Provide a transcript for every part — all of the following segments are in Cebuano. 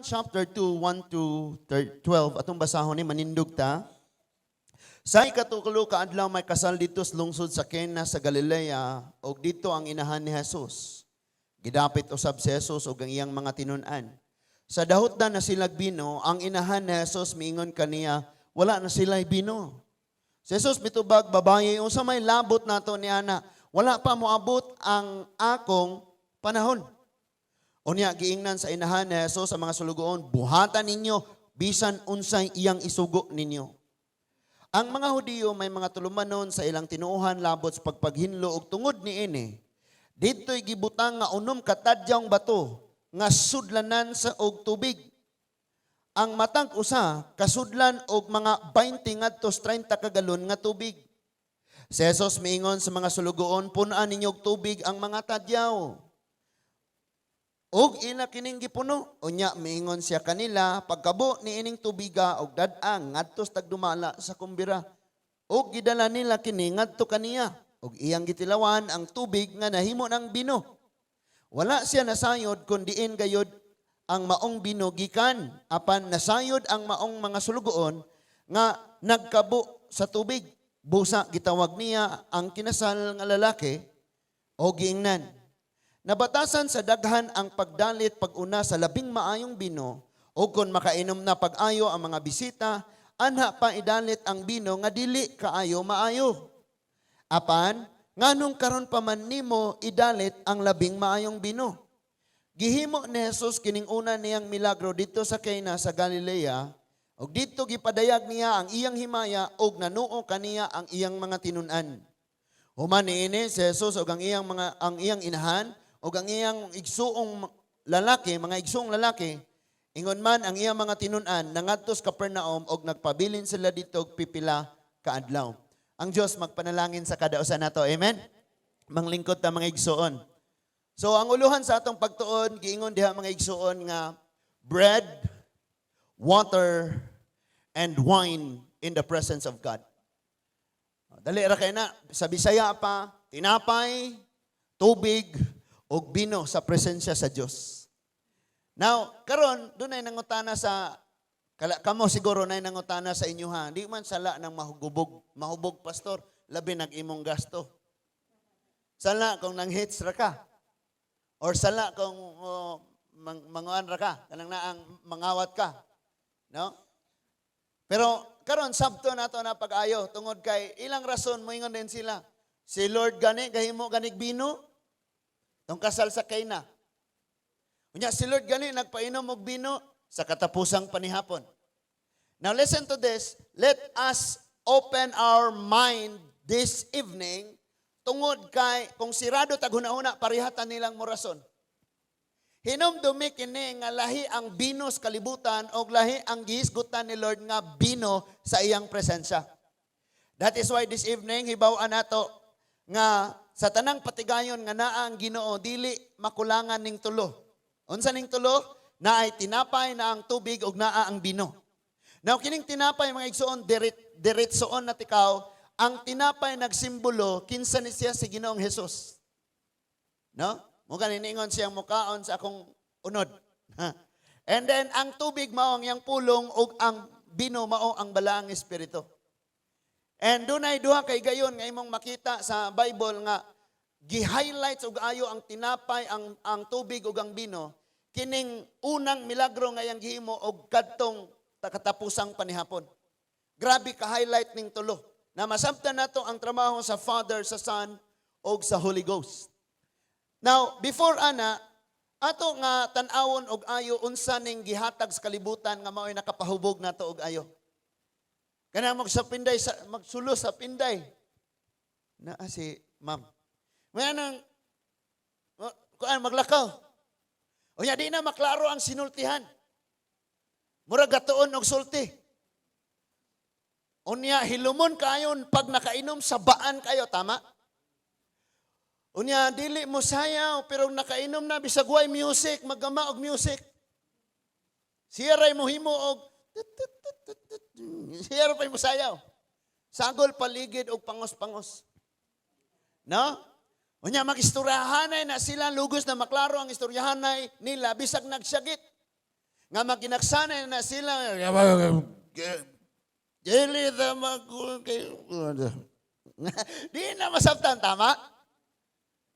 chapter 2, 1 to 12, atong basahon ni, manindog ta. Sa ikatulo ka adlaw, may kasal didto sa lungsod sa Cana sa Galilea, ug didto ang inahan ni Jesus. Gidapit usab si Jesus ug ang iyang mga tinun-an. Sa dahutdan na silag bino, ang inahan ni Jesus miingon kaniya, "Wala na sila'y bino." Si Jesus mitubag, "Babaye, unsa may labot nato ni ana? Wala pa moabot ang akong panahon." Unya giingnan sa inahan ni Jesus sa mga sulugoon, "Buhatan ninyo bisan unsay iyang isugo ninyo." Ang mga Hudiyo may mga tulumanon sa ilang tinuohan labot sa pagpaghinlo, ug tungod niini, didto'y gibutang nga 6 ka tadyawng bato nga sudlanan sa og tubig. Ang matag usa kasudlan og mga 20 ngadto sa 30 ka galon nga tubig. Si Jesus miingon sa mga sulugoon, "Pun-an ninyo og tubig ang mga tadyaw." Ug ila kining gipuno. Unya miingon siya kanila, "Pagkabo ni ining tubiga og dad-a ngadto sa tagdumala sa kumbira." Ug gidala nila kini ngadto kaniya. Ug iyang gitilawan ang tubig nga nahimo ng bino. Wala siya nasayod kung diin gayod ang maong bino gikan, apan nasayod ang maong mga sulugoon nga nagkabo sa tubig. Busa gitawag niya ang kinasal nga lalaki o giingnan, "Nabatasan sa daghan ang pagdalit pag-una sa labing maayong bino, o kung makainom na pag-ayo ang mga bisita, anha pa idalit ang bino nga dili kaayo maayo. Apan, nganong karon pa man nimo idalit ang labing maayong bino?" Gihimo ni Jesus kining una niyang milagro didto sa Cana sa Galilea, ug didto gipadayag niya ang iyang himaya, ug nanuo kaniya ang iyang mga tinun-an. Human niini, si Jesus ug ang iyang inahan ug ang iyang igsuong lalaki, mga igsuong lalaki, ingon man ang iyang mga tinun-an, nangadto sa Capernaum ug nagpabilin sila didto og pipila ka adlaw. Ang Dios magpanalangin sa kada usa nato. Amen. Manglingkod ta, mga igsuon. So ang uluhan sa atong pagtuon, giingon diha, mga igsuon, nga bread, water, and wine in the presence of God. Dali ra kay na sa Bisaya pa, tinapay, tubig, ug bino sa presensya sa Dios. Now, karon dunay nangutana sa kala kamo siguro nay nangutana sa inyo ha. Di man sala ng mahubog, mahubog, pastor, labi nag imong gasto. Sala kung nang hits ra ka. Or sala kung oh, manguan ra ka, kanang naang mangawat ka. No? Pero karon sabto nato na pag-ayo tungod kay ilang rason, moingon din sila. Si Lord gani gahimo ganig bino tong kasal sa Cana. Unya si Lord gani nagpainom og bino sa katapusang panihapon. Now listen to this. Let us open our mind this evening tungod kay kung sirado tag hunahuna, parehatan nilang morason. Hinumdumi kini nga lahi ang bino sa kalibutan og lahi ang gihisgutan ni Lord nga bino sa iyang presensya. That is why this evening hibaw-an nato nga sa tanang patigayon nga naa ang Ginoo, dili makulangan ning tulo. Unsa ning tulo? Naay tinapay, naa ang tubig ug naa ang bino. Now kining tinapay, mga igsuon, diretsoon na tikaw, ang tinapay nagsimbolo kinsa ni siya si Ginoong Hesus. No? Mo gani niingon siyang mukaon sa akong unod. And then ang tubig mao ang iyang pulong ug ang bino mao ang Balaang Espiritu. And dunay duha kay gayon nga imong makita sa Bible nga gi-highlights og ayo ang tinapay, ang tubig ug ang bino kining unang milagro nga iyang gihimo og kadtong katapusang panihapon. Grabe ka highlight ning tulo. Na masabtan nato ang trabaho sa Father, sa Son ug sa Holy Ghost. Now, before ana, ato nga tan-awon og ayo unsa ning gihatag sa kalibutan nga mao'y nakapahubog nato og ayo. Kana mag sa pinday sa magsulo sa pinday. Na si ma'am. May anang kuan maglakaw. Unya di na maklaro ang sinultihan. Murag gatuon og sulti. Unya hilumon kayon pag nakainom sa baan kayo, tama? Unya dili mo sayaw pero nakainom na, bisag way music, maggama og music. Siya ray mo himo og siya ra pa'y mo sayaw. Sagol paligid og pangos-pangos. No? Unya magistoryahanay na sila, lugos na maklaro ang istoryahanay nila bisag nagsyagit. Nga maginaksanay na sila, dili ta mag. Di na masabtan, tama?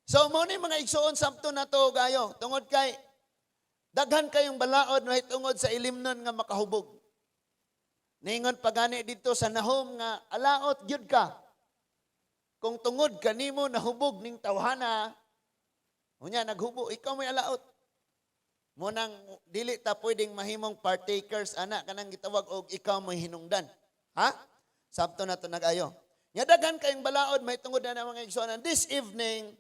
So, mo ni, mga igsuon, sabton na to gayo. Tungod kay, daghan kayong balaod na tungod sa ilimnon nga makahubog. Ningon pagani dito sa Nahum nga alaot gyud ka kung tungod kanimo nahubog ning tawhana, unya naghubo, ikaw may alaot. Mo nang dili ta pwedeng mahimong partakers ana kanang gitawag og ikaw may hinungdan. Ha? Sabto na to nag-ayo. Nga daghan kayong balaod may tungod na mga igsuonan. This evening,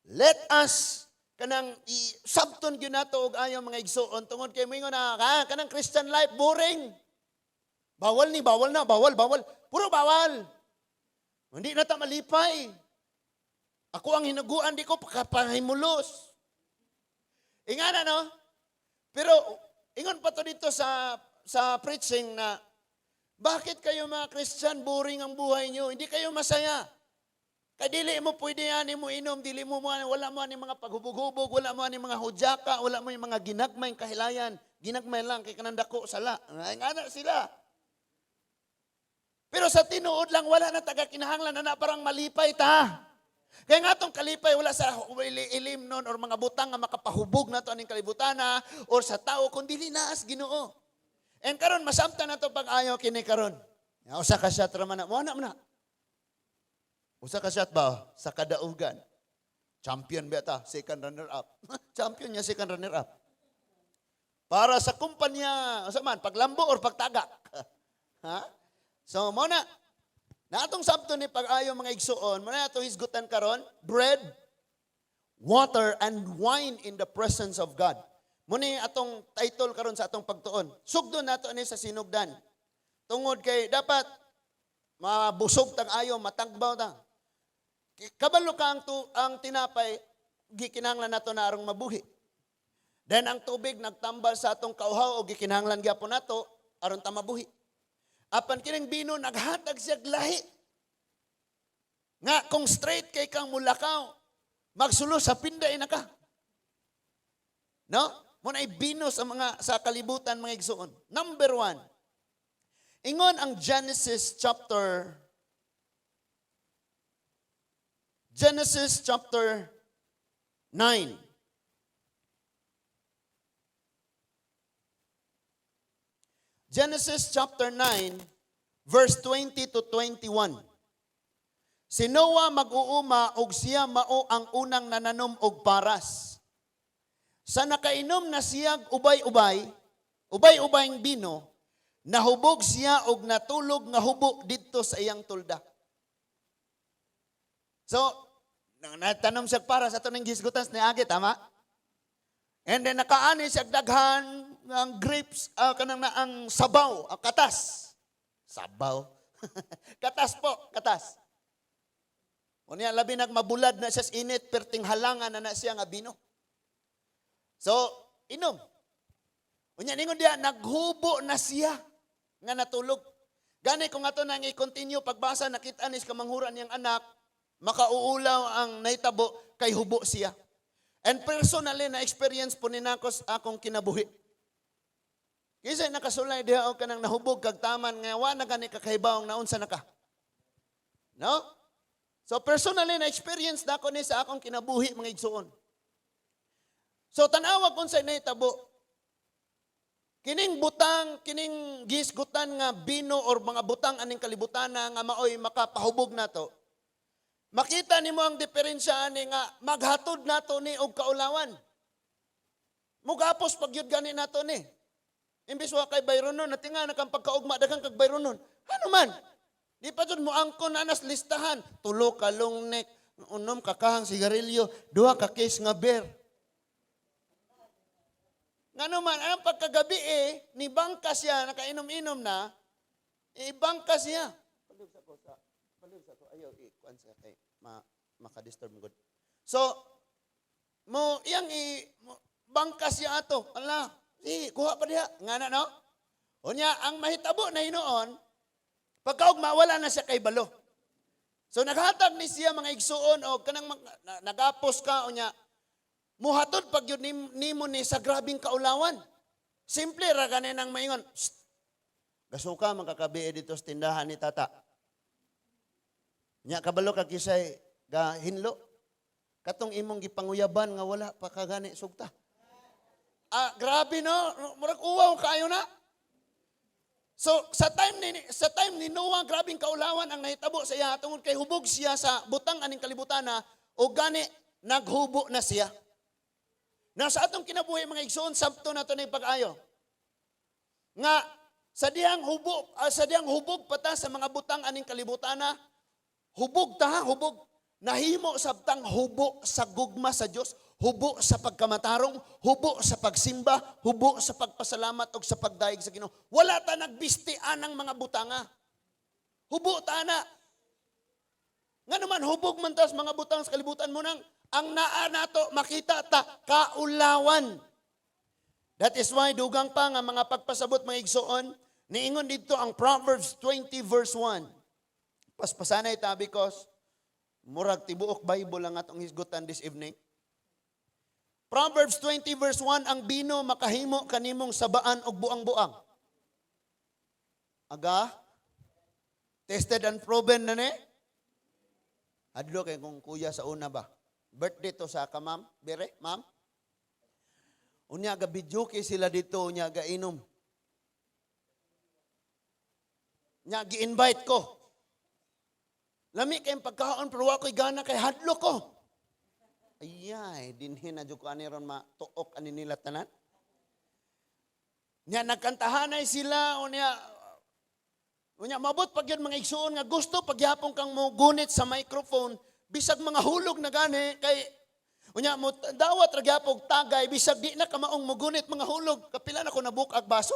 let us kanang sabton gyud nato og ayo, mga igsuon, tungod kay moingon na ka kanang Christian life boring. Bawal ni, bawal na, bawal, bawal. Puro bawal. Hindi na ta malipay. Ako ang hinaguan, di ko pakapahimulos. Ingana, no? Pero ingon pa to dito sa preaching na bakit kayo mga Christian, boring ang buhay nyo? Hindi kayo masaya. Kay dili mo pwede ani mo inom, dili mo mo wala mo ani mga paghubog-hubog, wala mo ani mga hudyaka, wala mo yung mga ginagmay kahilayan. Ginagmay lang kay kanang dako sala. Ay, ngana sila. Pero sa tinuod lang, wala na taga kinahanglan na parang malipay ta. Kaya nga atong kalipay wala sa ilim nun or mga butang nga makapahubog na to aning kalibutana or sa tao, kundi naas Ginoo. And karon masamta na to pag-ayo kini karon. Ya, usa ka shot ra man na. Mo na man na. Usa ka shot ba sa kadaugan. Champion ba ta? Second runner up. Champion niya, second runner up. Para sa kumpanya, usa man, paglambo or pagtagak. Ha? So mo na. Na atong sabto ni pag-ayo, mga igsuon, mo na atong hisgutan karon, bread, water and wine in the presence of God. Mo ni atong title karon sa atong pagtuon. Sugdon nato ni sa sinugdan. Tungod kay dapat mabusog tang ayo, matagbaw ta. Kabalo ka ang tinapay gikinahanglan nato na arong mabuhi. Then ang tubig nagtambal sa atong kauhaw o gikinahanglan gyapon nato aron ta mabuhi. Apan kining bino naghatag siya lahi. Nga kung straight kay kang mulakaw, magsulo sa pinday na ka. No? Mo na bino sa mga sa kalibutan, mga igsuon. Number 1. Ingon ang Genesis chapter 9. Genesis chapter 9, verse 20 to 21. Si Noah mag-uuma og siya mao ang unang nananom og paras. Sa nakainom na siyag ubay-ubay, ubay-ubayng bino, nahubog siya og natulog nga hubo didto sa iyang tulda. So, natanom siya para sa ato ng gisgutan ni Agi, tama? And then nakaani siya daghan ng grapes, kanang na ang sabaw, ang katas. Sabaw. Katas po, katas. Unya labi nagmabulad na siya sa init, perting halangan na na siya nga bino. So, inom. Unya ningon diya, naghubo na siya nga natulog. Gani kung ato nang i-continue pagbasa, nakita ni sa kamanghuran niyang anak, makauulaw ang nahitabo kay hubo siya. And personally, na experience po ni nako sa akong kinabuhi. Kaysa nakasulay diha og kanang nahubog kag taman nga wa na gani kakahibawong naunsa na ka. No? So personally, na experience nako ni sa akong kinabuhi, mga igsuon. So tan-awa kung sa nahitabo. Kining butang, kining gisgutan nga bino or mga butang aning kalibutan nga maoy makapahubog nato. Makita nimo ang diferensya ani nga maghatod nato ni og kaulawan. Mugapos pag yun gani nato ni. Imbis wa kay bayronon, natinga na kang pagkaugma daghang kag bayronon. Ano man? Di pa jud mo angkon na nas listahan. Tulo ka long neck, unom ka kahang sigarilyo, duha ka case nga beer. Ngano man, anong pagkagabi eh, ni bangka siya, nakainom-inom na, eh, bangka siya. Palihog sa ko, palihog sa ko, ayaw, ikuan siya kay, makadisturb mo good. So, mo, iyang i, mo, bangka siya ato, ala, si, kuha pa diha, nga na, no? Unya, ang mahitabo na hinuon, pagkaugma, wala na siya kay balo. So, naghatag ni siya, mga igsuon, o kanang nagapos ka, unya, muhatod pag yun nimo ni sa grabing kaulawan. Simple ra gani nang maingon, "Psst, gasuka man kakabi dito sa tindahan ni Tata." Nya kabalo ka kisay ga hinlo. Katong imong gipanguyaban nga wala pa kagani sugta. Ah, grabe, no. Murag uwaw kaayo na. So sa time ni Noah, grabing kaulawan ang nahitabo sa iya tungod kay hubog siya sa butang aning kalibutan na o gani naghubo na siya. Na sa atong kinabuhi, mga igsoon, sabto nato na pag-ayo. Nga sa dihang hubog pa ta sa mga butang aning kalibutan na, hubog ta, hubog nahimo sabtang hubo sa gugma sa Dios, hubo sa pagkamatarong, hubo sa pagsimba, hubo sa pagpasalamat ug sa pagdayeg sa Ginoo. Wala ta nagbisti anang mga butanga. Hubo ta na. Nga naman hubog man ta sa mga butang sa kalibutan mo nang ang naa nato makita ta kaulawan. That is why dugang pa nga mga pagpasabot, mga igsoon, niingon dito ang Proverbs 20 verse 1. Paspasanay ta because murag tibuok Bible lang atong hisgutan this evening. Proverbs 20 verse 1, ang bino makahimo kanimong sabaan og buang-buang. Aga? Tested and proven na ni? Adlo kay kung kuya sa una ba? Birthday to sa ka, ma'am? Bere, ma'am? Unya ga videoke sila dito, unya ga inom. Nya gi-invite ko. Lami kay pagkaon pero wa ko'y gana kay hadlo ko. Ayay, dinhi na jud ko ani ron matuok ani nila tanan. Nya nagkantahanay sila, unya mabot pag yun, mga igsuon, nga gusto pagyapon kang mo gunit sa microphone bisag mga hulog na gani kay unya mo dawat ra gyapon tagay bisag di na kamaong mogunit, mga hulog, kapila na ko nabukag baso.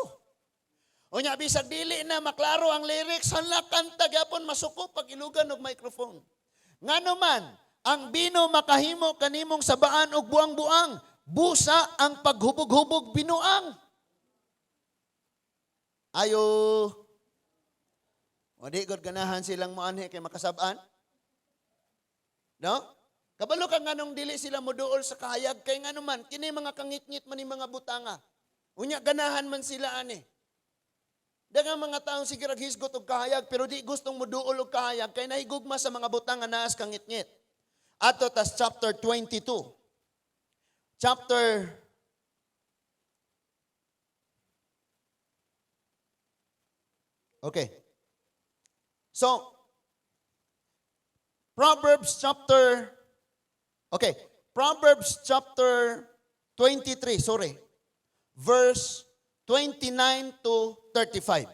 Unya bisag dili na maklaro ang lyrics, hala, kanta gyapon, masuko pag ilugan og microphone. Ngano man, ang bino makahimo kanimong sabaan og buang-buang, busa ang paghubog-hubog binuang. Ayo. O di gud ganahan silang moanhi kay makasab-an. No? Kabalo ka nganong dili sila moduol sa kahayag kay ngano man kini mga kangitngit man ni mga butanga. Unya ganahan man sila ani. Daghang mga taong sige rag hisgot og kahayag pero di gustong moduol og kahayag kay nahigugma sa mga butang nga naas kangitngit. Ato tas chapter 22. Chapter Okay. So, Proverbs chapter 23, sorry. Verse 29 to 35.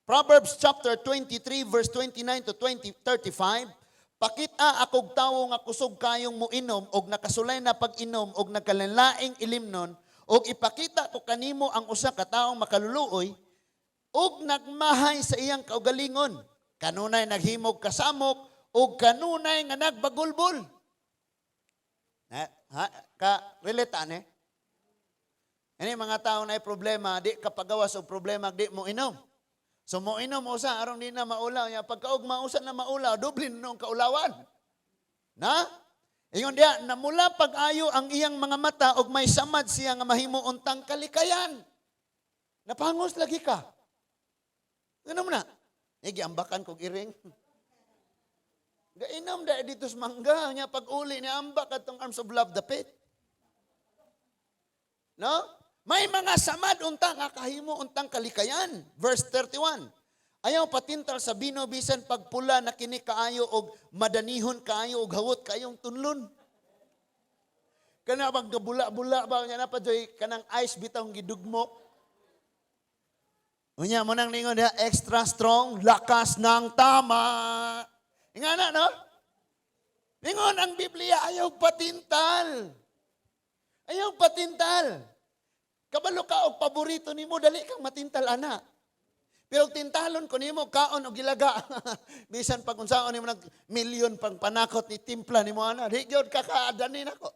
Proverbs chapter 23 verse 29 to 20, 35. Pakita akog tawo nga kusog kayong moinom og nakasulay na pag-inom og nagkalanlaing ilimnon og ipakita ko kanimo ang usa ka taong makaluluoy og nagmahay sa iyang kaugalingon, kanunay naghimog kasamok og kanunay nga nagbagulbol. Na, ha, ka relate ani? Ini mga tao na problema, di kapagawas og problema, di mo inom. So mo inom usa aron di na maulaw nya, pagkaog mausa na maulaw, doble na noong kaulawan. Na? Ingon diya, namula pag-ayo ang iyang mga mata og may samad siya nga mahimo untang kalikayan. Napangos lagi ka. Ano mo na? Eh, giambakan kog iring. Gainom da dito sa mangga. Nya pag uli ni ambak atong Arms of Love dapit. No? May mga samad unta nga kahimo untang kalikayan. Verse 31. Ayaw patintal sa bino bisan pagpula na kini kaayo og madanihon kaayo og hawot kaayong tunlon. Kana bang gabula-bula ba nya na pa joy kanang ice bitawng gidugmok. Unya mo nang ningon diha, extra strong, lakas ng tama. Nga na, no? Ningon ang Biblia, ayaw patintal. Ayaw patintal. Kabalo ka og paborito nimo, dali kang matintal ana. Pero og tintalon ko nimo kaon og gilaga. Bisan pag unsaon nimo nag milyon pang panakot ni timpla nimo ana, di gyud ka kaadanin ako.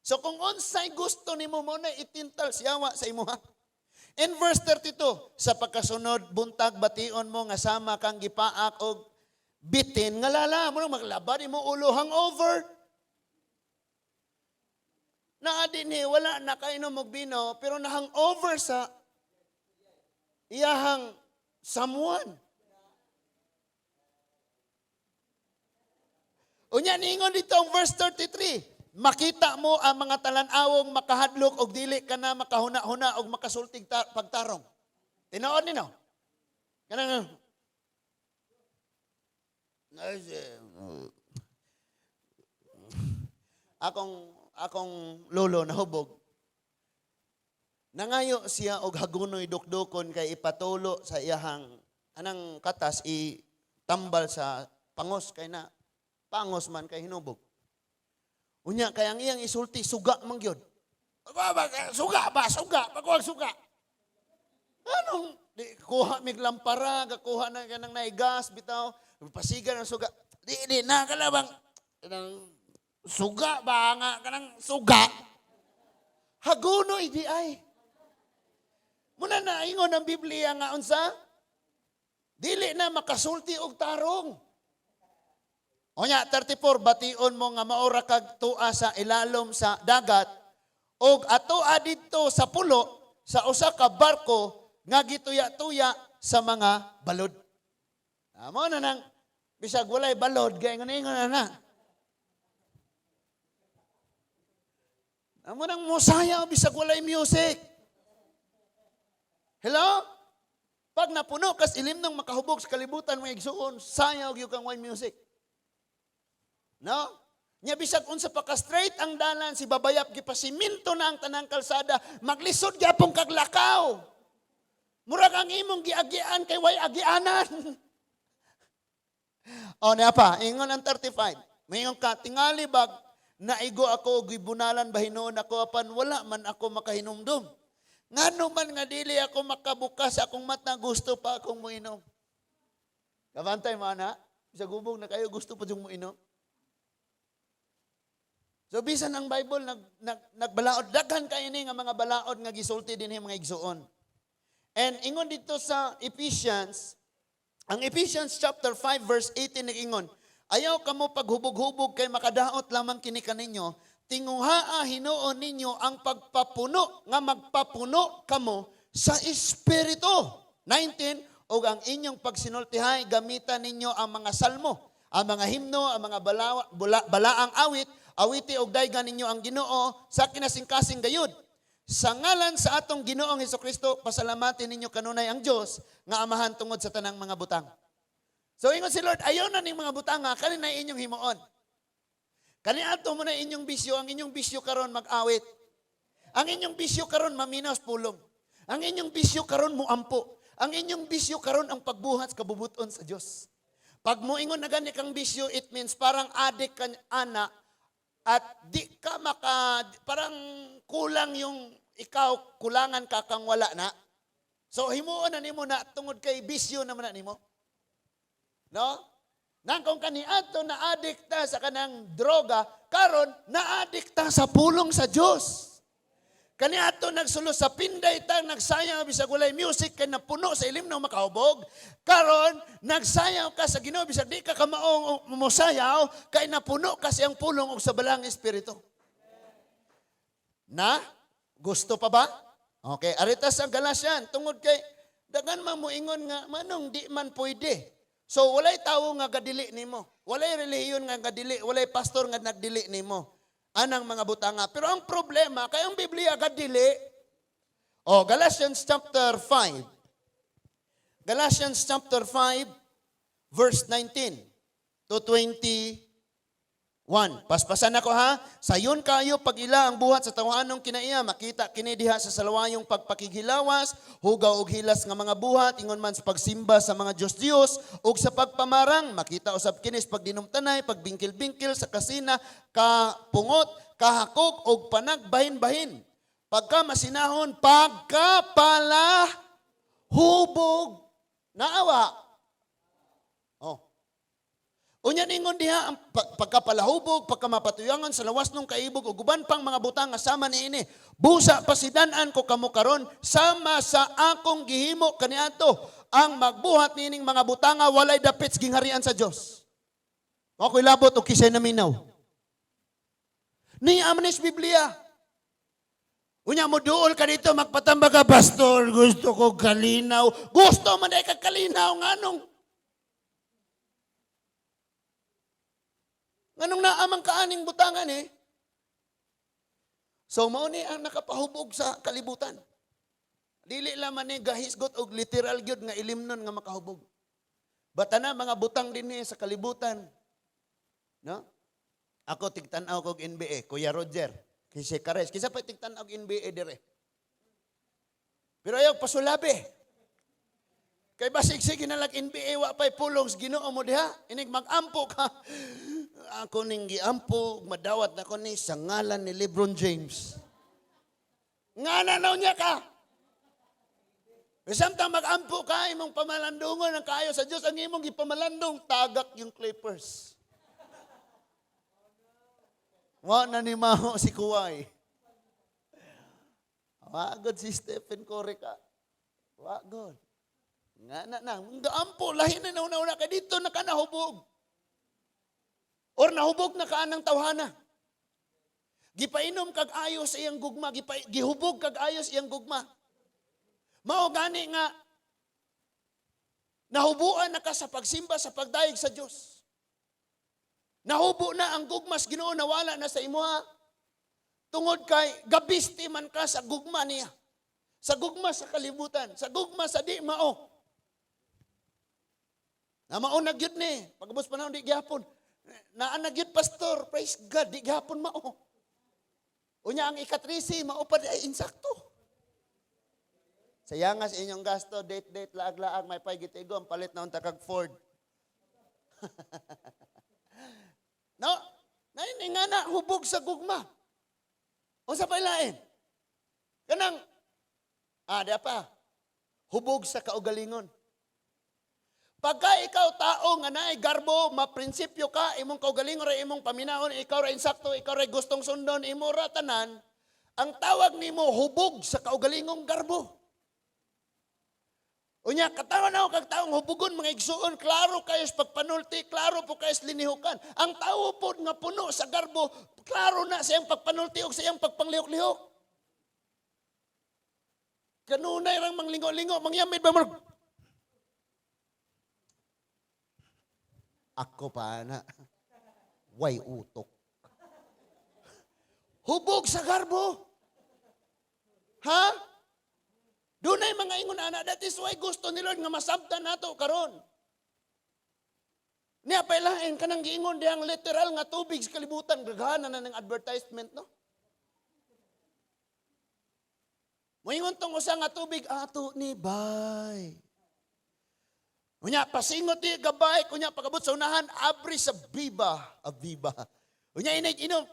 So kung unsay gusto nimo mo na itintal siyawa sa imuha. In verse 32, sa pagkasunod buntag bation mo nga sama kang gipaak og bitin nga lala mo nang maglaba nimo ulo, hangover. Naa dinhi wala nakainom og bino pero na-hangover sa iyahang someone. Unya niingon dito ang verse 33, makita mo ang mga talan-awong makahadlok og dili ka na makahuna-huna og makasultig pagtarong. Tinuod nino. Kanang akong akong lolo nahubog. Nangayo siya og hagunoy dukdukon kay ipatulo sa iyahang anang katas, i tambal sa pangos kay na pangos man kay hinubog. Unya kay ang iyang isulti suga man gyud. Ba, ba, suga ba, suga, pagkuha suga. Anong di, kuha mig lampara, gakuha na kanang naigas bitaw, pasigan ang suga. Di di na kalabang kanang suga ba nga kanang suga. Hagunoy di ay. Muna na ingon ang Biblia nga unsa? Dili na makasulti og tarong. Onya 34, bation mo nga maora kag tua sa ilalom sa dagat og atoa didto sa pulo sa usa ka barko nga gituya-tuya sa mga balod. Amo na nang bisag walay balod kay ingon na na. Amo nang mosayaw bisag walay music. Hello? Pag napuno kas ilim nang makahubog sa kalibutan, mga igsuon, sayaw gyud kang way music. No? Nya bisag unsa pa ka straight ang dalan, si babayap gipasiminto na ang tanang kalsada, maglisod gyapon kag lakaw. Murag ang imong giagian kay way agianan. O niya pa, ingon ang 35. Maingon ka, tingali bag naigo ako og gibunalan ba hinuon ako apan wala man ako makahinumdum. Ngano man nga dili ako makabukas akong mata, gusto pa akong moinom. Kabantay mo ana, sa gubog na kayo gusto pa yung moinom. So bisan ang Bible nagbalaod, daghan kay ini nga mga balaod nga gisulti dinhi, mga igsuon. And ingon dito sa Ephesians, ang Ephesians chapter 5 verse 18 nag-ingon, "Ayaw kamo paghubog-hubog kay makadaot lamang kini kaninyo, tinguhaa hinuon ninyo ang pagpapuno nga magpapuno kamo sa Espiritu." 19, "Og ang inyong pagsinultihay gamitan ninyo ang mga salmo, ang mga himno, ang mga balaang awit, awiti og daygan ninyo ang Ginoo sa kinasingkasing gayud. Sa ngalan sa atong Ginoong Hesukristo, pasalamatin ninyo kanunay ang Dios nga Amahan tungod sa tanang mga butang." So ingon si Lord, ayaw na ning mga butang nga kani na inyong himuon. Kani ato mo na inyong bisyo, ang inyong bisyo karon mag-awit. Ang inyong bisyo karon maminaw sa pulong. Ang inyong bisyo karon muampo. Ang inyong bisyo karon ang pagbuhat sa kabubuton sa Dios. Pag moingon na gani kang bisyo, it means parang addict ka ana at di ka maka, parang kulang yung ikaw, kulangan ka kang wala na. So himuon na nimo na tungod kay bisyo naman na nimo. No? Nang kung kaniadto na addict ta sa kanang droga, karon na addict ta sa pulong sa Dios. Kaniadto nagsulo sa pinday ta, nagsayaw bisag walay music kay napuno sa ilim ng makahubog. Karon nagsayaw ka sa Ginoo bisag di ka kamaong mosayaw kay napuno ka siyang pulong og sa balang espiritu. Na gusto pa ba? Okay, arita sa Galatian tungod kay daghan man moingon nga manong di man pwede. So walay tawo nga gadili nimo. Walay relihiyon nga gadili, walay pastor nga nagdili nimo anang mga butanga. Pero ang problema, kay ang Biblia gadili. Oh, Galatians chapter 5. Galatians chapter 5 verse 19 to 21. Paspasan ako ha. "Sayon kayo pag-ila ang buhat sa tawaanong kinaiya, makita kini diha sa salawayong pagpakighilawas, hugaw og hilas nga mga buhat, ingon man sa pagsimba sa mga Diyos-Diyos ug sa pagpamarang, makita usab kini sa pagdinumtanay, pagbingkil-bingkil sa kasina, kapungot, kahakog og panagbahin-bahin. Pagka masinahon, pagkapala hubog naawa." Oh. Unya ningon diha ang pagkapalahubog, pagkamapatuyangan sa lawas nung kaibog ug uban pang mga butang nga sama niini. "Busa pasidan-an ko kamo karon sama sa akong gihimo kaniadto. Ang magbuhat niining mga butanga walay dapit sa gingharian sa Dios." Ako'y labot og kisay naminaw. Ni amanis Biblia. Unya mo duol ka dito, magpatambag ka, "Pastor, gusto ko kalinaw." Gusto man ka kalinaw, nganong naamang kaaning butangan eh? So mao ni ang nakapahubog sa kalibutan. Dili lamang ni gahisgot og literal gyud nga ilimnon nga makahubog. Bata na mga butang dinhi sa kalibutan. No? Ako tigtan-aw kog NBA, Kuya Roger. Kasi Kares, kisa pa tigtan-aw og NBA dire. Pero ayaw pasulabi. Kay basig sige na lang NBA, wa pay pulong sa Ginoo mo diha. Inig mag-ampo ka. Ako ning giampo, madawat na ko ni sa ngalan ni LeBron James. Nga na niya ka. Samtang mag-ampo ka, imong pamalandungon ang kaayo sa Diyos, ang imong gipamalandong, tagak yung Clippers. Wa na ni Maho si Kawhi. Wa god si Stephen Curry ka. Wa god. Nga na na, ampo, lahi na nauna-una ka dito na ka nahubog. Or nahubog na ka anang tawhana. Gipainom kag ayo sa iyang gugma, gihubog kag ayo sa iyang gugma. Mao gani nga nahubuan na ka sa pagsimba, sa pagdayeg sa Dios. Nahubo na ang gugma sa Ginoo, nawala na sa imuha. Tungod kay gabisti man ka sa gugma niya. Sa gugma sa kalibutan, sa gugma sa di mao. Na mao na gyud ni, pagabos panahon di gyapon. Naa na gyud, pastor, praise God, di gyapon mao. Unya ang ikatrisi, mao pa di ay insakto. Sayanga sa inyong gasto, date date, laag-laag, may pay gitigom, palit na unta kag Ford. No? Naini nga na hubog sa gugma. Unsa pa ilain? Kanang di pa. Hubog sa kaugalingon. Pagka ikaw tao nga naay garbo, maprinsipyo ka, imong kaugalingon ra imong paminahon, ikaw ra insakto, ikaw ra gustong sundon, imo ra tanan, ang tawag nimo hubog sa kaugalingong garbo. Unya, katawan ako kag taong hubugon mga igsuon, klaro kayo sa pagpanulti, klaro po kayo sa linihukan. Ang tao po nga puno sa garbo, klaro na sa iyang pagpanulti o sa iyang pagpanglihok-lihok. Kanunay rang manglingo-lingo, mangyamid ba mo? Ako pa na. Way utok. Hubog sa garbo. Ha? Dunay mga ingon ana, that is why gusto ni Lord nga masabtan nato karon. Niya pailain kanang giingon dihang literal nga tubig sa kalibutan, gagana na ng advertisement, no? Moingon tong usa nga tubig ato ni bay. Unya pasingot di gabay, unya pagabot sa unahan abri sa biba, abiba. Unya inig inom.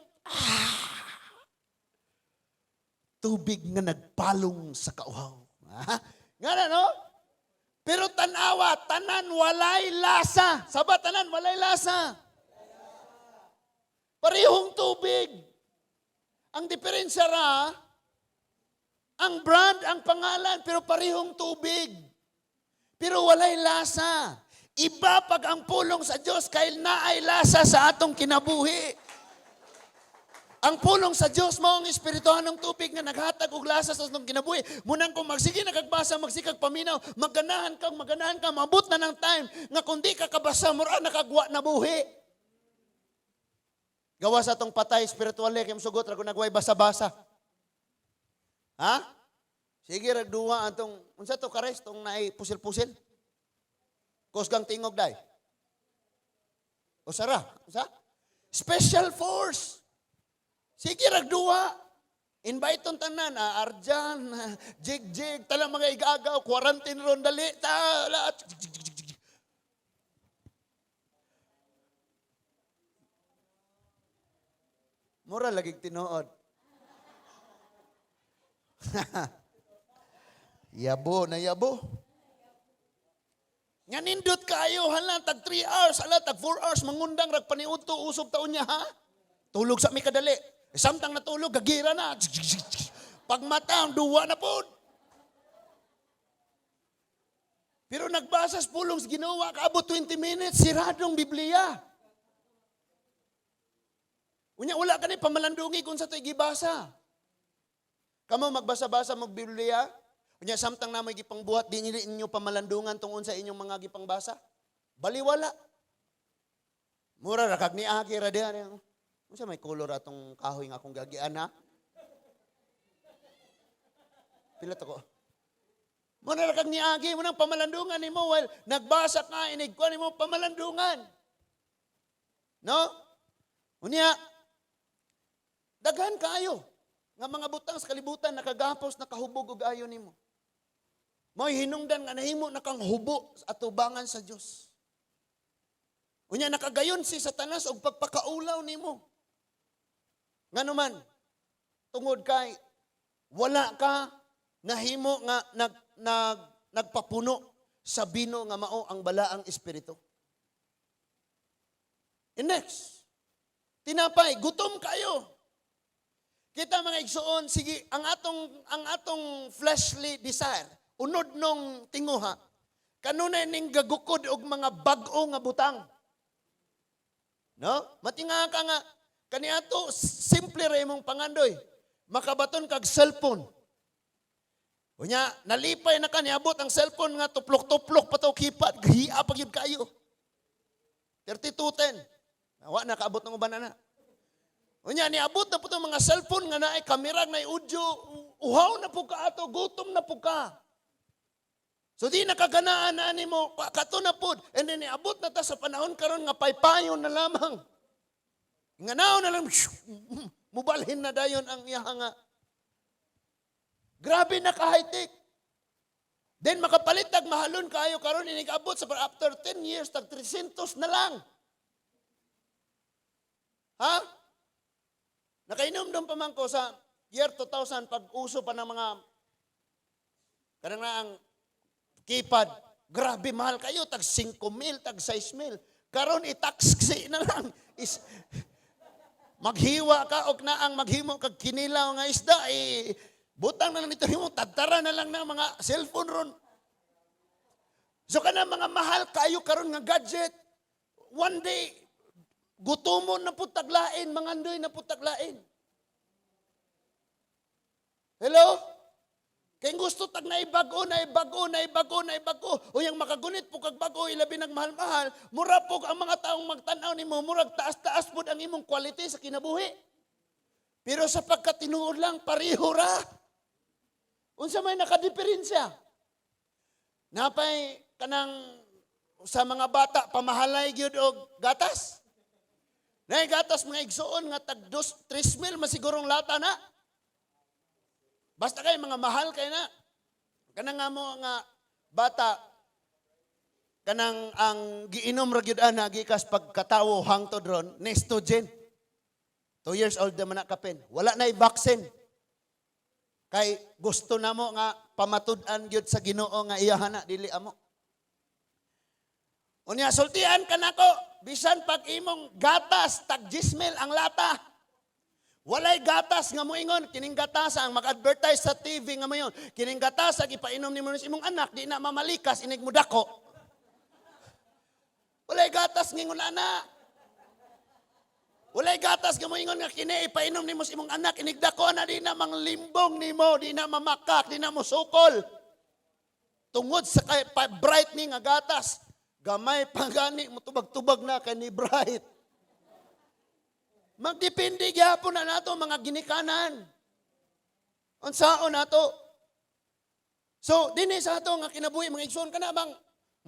Tubig nga nagpalong sa kauhaw. Nga na, no? Pero tanawa, tanan walay lasa. Saba, tanan walay lasa. Parehong tubig. Ang diferensya ra, ang brand, ang pangalan, pero parehong tubig. Pero walay lasa. Iba pag ang pulong sa Diyos, kay naay lasa sa atong kinabuhi. Ang pulong sa Diyos mao ang espirituhanong tubig nga naghatag og lasa sa atong kinabuhi. Munang kung magsige nakagbasa, magsikag paminaw, maganahan ka, mabot na ng time nga kung di ka kabasa, mura nakagwa na buhi. Gawa sa atong patay spiritual kay sugot ra kung nagway basa-basa. Ha? Sige rag duwa atong unsa to kares tong naay pusil-pusil? Kusgang tingog day. O sara, unsa? Special force. Sige rag duwa. Invite tong tanan, Arjan, jig-jig, tala mga igagaw, quarantine ron, dali, ta, lahat. Mura lagig tinuod. Yabo na yabo. Nga nindot kayo, hala, tag 3 hours, hala, tag 4 hours, mangundang, rag paniudto, usog taon niya, ha? Tulog sa mi kadali. Samtang natulog, gagira na. Pagmata, duwa na po. Pero nagbasa sa pulong sa Ginoo, kaabot 20 minutes, siradong Biblia. Unya, wala ka ni pamalandungi kung sa ito'y gibasa. Kamo magbasa-basa mo Biblia, unya samtang namoy gipangbuhat, di nili inyo pamalandungan tungod sa inyong mga gipangbasa. Baliwala. Mura ra kag niagi ra diha niya. Unsa may color atong kahoy nga akong gagian, ha? Pila to ko? Muna ra kag niagi mo nang pamalandungan nimo while nagbasa ka, inig kuan nimo pamalandungan. No? Unya daghan kaayo nga mga butang sa kalibutan nakagapos, nakahubog og ayo nimo. Mo'y hinungdan nga nahimo na kang hubo sa atubangan sa Dios. Unya nakagayon si Satanas og pagpakaulaw nimo. Ngano man, tungod kay wala ka nahimo nga nag, nag nagpapuno sa bino nga mao ang Balaang Espiritu. And next, tinapay, gutom kayo. Kita, mga igsuon, sige, ang atong fleshly desire, unod nung tinguha, kanunay ning gagukod og mga bag-o nga butang. No? Matinga ka nga kaniato simple ra imong pangandoy. Makabaton kag cellphone. Unya, nalipay na ka, niabot ang cellphone nga tuplok-tuplok pa to keypad, gihiya pa gyud kayo. 3210. Wa na kaabot ng uban na. Unya, niabot na po itong mga cellphone nga naay kamera, naay audio, uhaw na po ka ato, gutom na po ka. So di nakaganaan na nimo, kato na pod. And then niabot na ta sa panahon karon nga paypayon na lamang. Nga nao na lang, mubalhin na dayon ang iya nga. Grabe na ka-high-tech. Then makapalit tag mahalon kaayo karon, inig-abot sa after 10 years tag 300 na lang. Ha? Nakainom pa man ko sa year 2000 pag uso pa ng mga kanang na ang keypad. Grabe mahal kayo, tag 5 mil, tag 6 mil. Karon itaksi na lang. Is, maghiwa ka og na ang maghimo kag kinilaw nga isda eh, butang na lang nito himo, tadtara na lang na mga cellphone ron. So kana mga mahal kayo karon nga gadget, one day gutomon na pud taglain, mangandoy na pud taglain. Hello? Kay gusto tag naibago, naibago, naibago, naibago. O yung makagunit po kag bago, ilabi nagmahal-mahal, mura po ang mga taong magtan-aw nimo, murag taas-taas pud ang imong quality sa kinabuhi. Pero sa pagkatinuod lang, pareho ra. Unsa may nakadiferensya? Napay kanang sa mga bata pamahalay gyud og gatas. Nay gatas, mga igsuon, nga tag dos, 3 mil masigurong lata na. Basta kay mga mahal kay na. Kanang nga mo nga bata, kanang ang giinom ra gyud ana gikas pagkatawo hangtod ron, Nestogen. 2 years old naman na kapin. Wala na vaccine. Kay gusto na mo nga pamatud-an gyud sa Ginoo nga iya na, dili amo. Unya sultian ka nako, bisan pag imong gatas tag 10 mil ang lata. Walay gatas nga moingon kining gatas ang mag-advertise sa TV nga moingon kining gatas ang ipainom nimo sa imong anak, di na mamalikas inig mudako. Walay gatas ngingon ana. Walay gatas nga moingon nga kini ipainom nimo sa imong anak, inig dako na di na manglimbong nimo, di na mamakak, di na mosukol. Tungod sa kay pa bright ni nga gatas, gamay pa gani mo tubag-tubag na kay ni bright. Magdepende gyapon na nato mga ginikanan. Unsaon nato? So, dinhi sa ato nga kinabuhi, mga igsoon, kana bang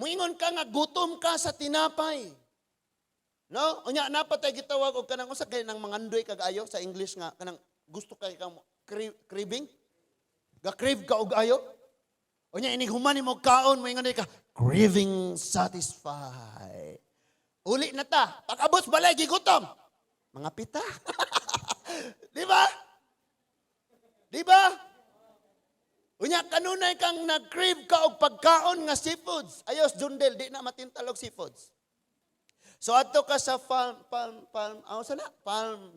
muingon ka nga gutom ka sa tinapay. No? Unya napatay gitawag og kanang usa kay nang mangandoy kag ayo sa English nga kanang gusto kay kang craving? Ga crave ka og ayo? Unya inig human nimo kaon, moingon ka, "Craving satisfied." Uli na ta. Pag-abot sa balay, gigutom. Mga pita. Di ba? Di ba? Unya kanunay kang nag-crave ka og pagkaon nga seafoods. Ayos Jundel, di na matintal og seafoods. So adto ka sa farm palm palm aw sana palm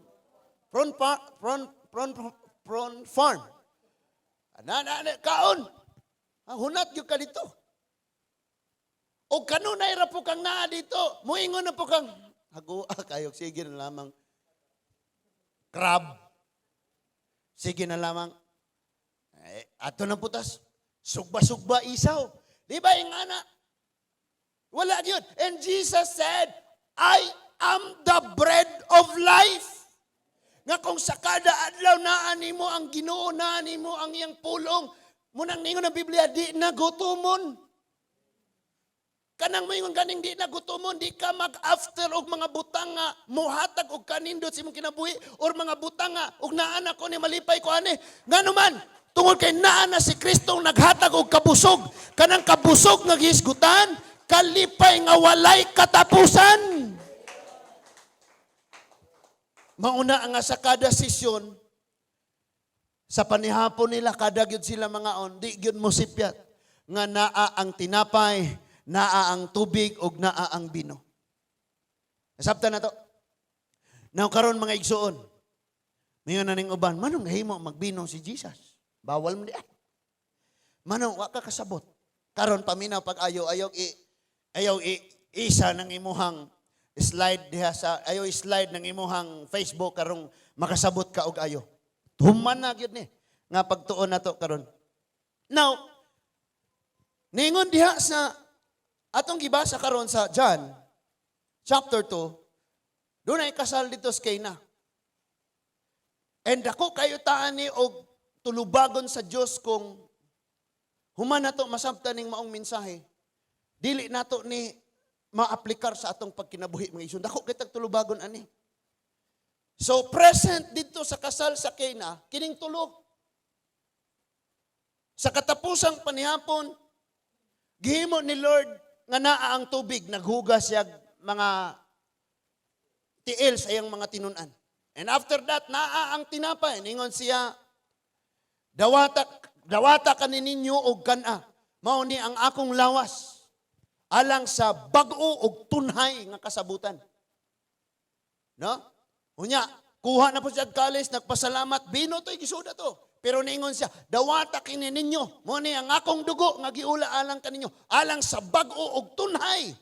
prawn pa, prawn prawn prawn farm. Ana na, na kaon. Ah, hunat gyud ka dito. O kanunay ra po kang naa dito. Muingon na po kang hagua kayo, sige na lamang crab. Sige na lamang. Eh, ato na putas. Sugba-sugba isaw. Di ba yung ana? Wala gyud. And Jesus said, "I am the bread of life." Nga kung sa kada adlaw naa nimo ang Ginoo, naa nimo ang iyang pulong, munang ningon ang Biblia, di na gutomon. Kanang moingon ganing di na gutomon, di ka mag-after og mga butang nga muhatag og kanindot sa imong kinabuhi or mga butang nga og naa na ko ni, malipay ko ani. Ngano man, tungod kay naa na si Kristo ang naghatag og kabusog. Kanang kabusog nga gihisgutan, kalipay nga walay katapusan. Mauna nga sa kada sesyon, sa panihapon nila, kada gyud sila mangaon, di gyud mo sipyat nga naa ang tinapay, naa ang tubig, ug naa ang bino. Nasabtan na to. Now karon, mga igsuon, mayon na ning uban, manong nahimo magbino si Jesus? Bawal mo di ay. Manong wa ka kasabot. Karon paminaw pag ayo ayaw i ayaw i isa ng imuhang slide diha sa ayo slide ng imuhang Facebook karong makasabot ka og ayo. Human na gyud ni nga pagtuon nato karon. Now, ningon diha sa atong gibasa karon sa John chapter 2, dunay kasal dito sa Cana. And dako kayo taan ni og tulubagon sa Dios kung human nato masabtan ning maong mensahe, dili nato ni maaplikar sa atong pagkinabuhi, mga igsoon. Dako kitag tulubagon ani. So present dito sa kasal sa Cana kining tulo. Sa katapusang panihapon, gihimo ni Lord nga naa ang tubig, naghugas siya mga tiil sa iyang mga tinun-an. And after that, naa ang tinapay. Ningon siya, "Dawata, dawata kani ninyo og kan-a. Mao ni ang akong lawas alang sa bag-o og tunhay nga kasabutan." No? Unya, kuha na po siya og kalis, nagpasalamat, bino to'y gisuda to. Pero ningon siya, "Dawata kini ninyo, mao ni ang akong dugo nga giula alang kaninyo, alang sa bag-o og tunhay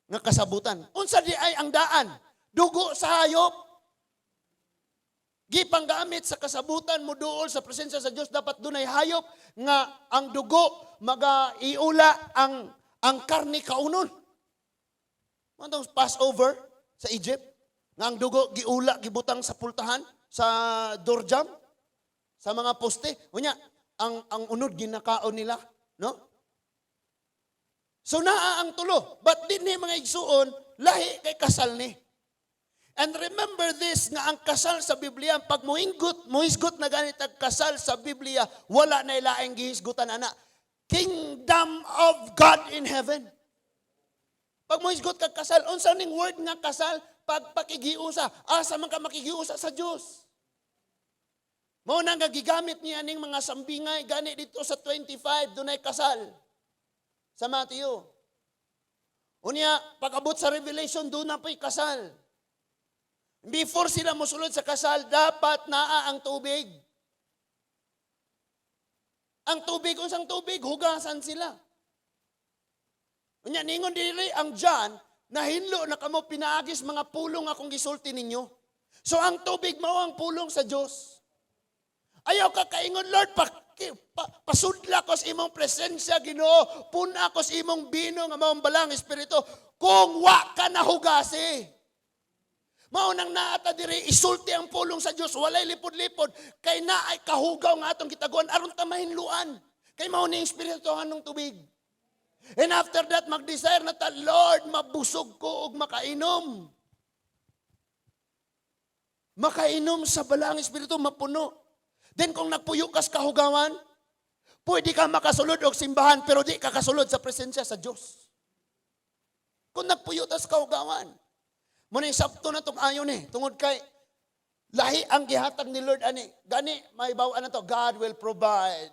nga kasabutan." Unsa di ay ang daan? Dugo sa hayop. Gipanggamit sa kasabutan mo duol sa presensya sa Dios, dapat dunay hayop nga ang dugo maga iula, ang karni kaunon. Mao Passover sa Egypt nga ang dugo giula, gibutang sa pultahan, sa doorjamb, sa mga poste. Unya, ang unod ginakaon nila, no? So naa ang tulo. But dinhi, mga igsuon, lahi kay kasal ni. And remember this, nga ang kasal sa Biblia, pag muinggot, muhisgot na ganit ang kasal sa Biblia, wala na ilaing gihisgutan ana. Kingdom of God in heaven. Pag muhisgot kag kasal, unsa ning word nga kasal? Pagpakigiusa. Asa man ka makigiusa? Sa Dios. Mao na nga gigamit niya ning mga sambingay gani dito sa 25, dunay kasal sa Matthew. Unya, pag-abot sa Revelation, doon na po'y kasal. Before sila musulod sa kasal, dapat naa ang tubig. Ang tubig, unsang tubig? Hugasan sila. Unya, ningon diri ang John, "Nahinlo na kamo pinaagis mga pulong akong gisulti ninyo." So ang tubig mao ang pulong sa Dios. Ayaw ka kaingon, "Lord, pasudla ko sa imong presensya, Ginoo. Puna ko sa imong bino nga maong Balaang Espiritu," kung wa ka nahugasi. Mao nang naata diri, isulti ang pulong sa Dios, walay lipod-lipod, kay naay kahugaw nga atong gitaguan aron ta mahinluan. Kay mao ni espirituhan ng tubig. And after that, mag-desire na ta, "Lord, mabusog ko og makainom." Makainom sa Balaang Espiritu, mapuno. Then kung nagpuyo kas kahugawan, pwede ka makasulod og simbahan, pero di ka kasulod sa presensya sa Diyos. Kung nagpuyo tas kahugawan. Muna yung sabto na itong ayon eh. Tungod kay, lahi ang gihatag ni Lord ani. Gani, may bawaan na to. God will provide.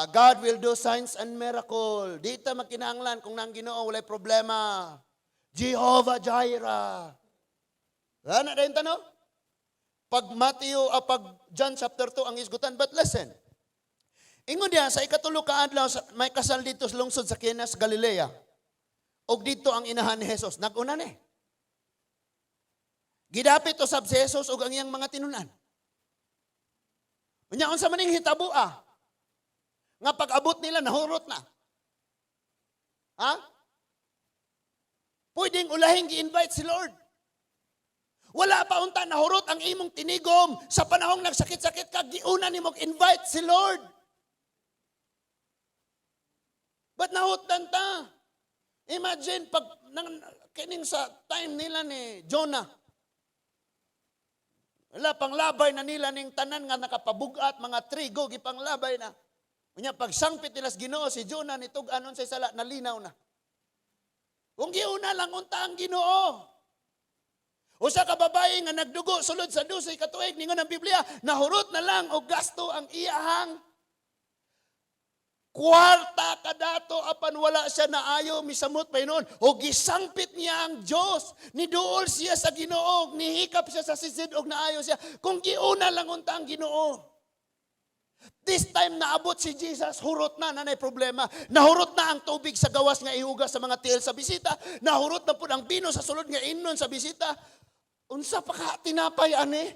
God will do signs and miracle. Di ta makinahanglan kung nang Ginoo, walay problema. Jehovah Jireh. Wala na din tanong? Pag Matthew, pag John chapter 2 ang isgutan. But listen. Ingon diya, sa ikatulo ka adlaw, may kasal dito sa lungsod sa Cana sa Galilea. Og dito ang inahan ni Jesus. Nag-una ni. Gidapit usab si Jesus ug ang iyang mga tinunan. Unya, unsa man ning hitabo ah? Nga pag-abot nila, nahurot na. Ha? Pwedeng ulahing gi-invite si Lord. Wala pa unta nahurot ang imong tinigom sa panahong nagsakit-sakit ka, giuna nimo invite si Lord. But nahutdan ta. Imagine pag nang, kining sa time nila ni Jonah. Wala panglabay na nila ning tanan nga nakapabugat mga trigo, gipanglabay na. Unya pagsangpit nila sa Ginoo si Jonah, nitug-an sa sala, nalinaw na. Kung giuna lang unta ang Ginoo. Usa ka babae nga nagdugo sulod sa 12 ka tuig, ningon ang Biblia, nahurot na lang og gasto ang iyahang kwarta kadato, apan wala siya naayo, misamot pa hinuon o gisangpit niya ang Dios, niduol siya sa Ginoo, nihikap siya sa sisid og naayo siya. Kung giuna lang unta ang Ginoo. This time naabot si Jesus, hurot na, nanay problema. Nahurot na ang tubig sa gawas nga ihugas sa mga tiil sa bisita. Nahurot na pud ang bino sa sulod nga inon sa bisita. Unsa pa ka tinapay ani?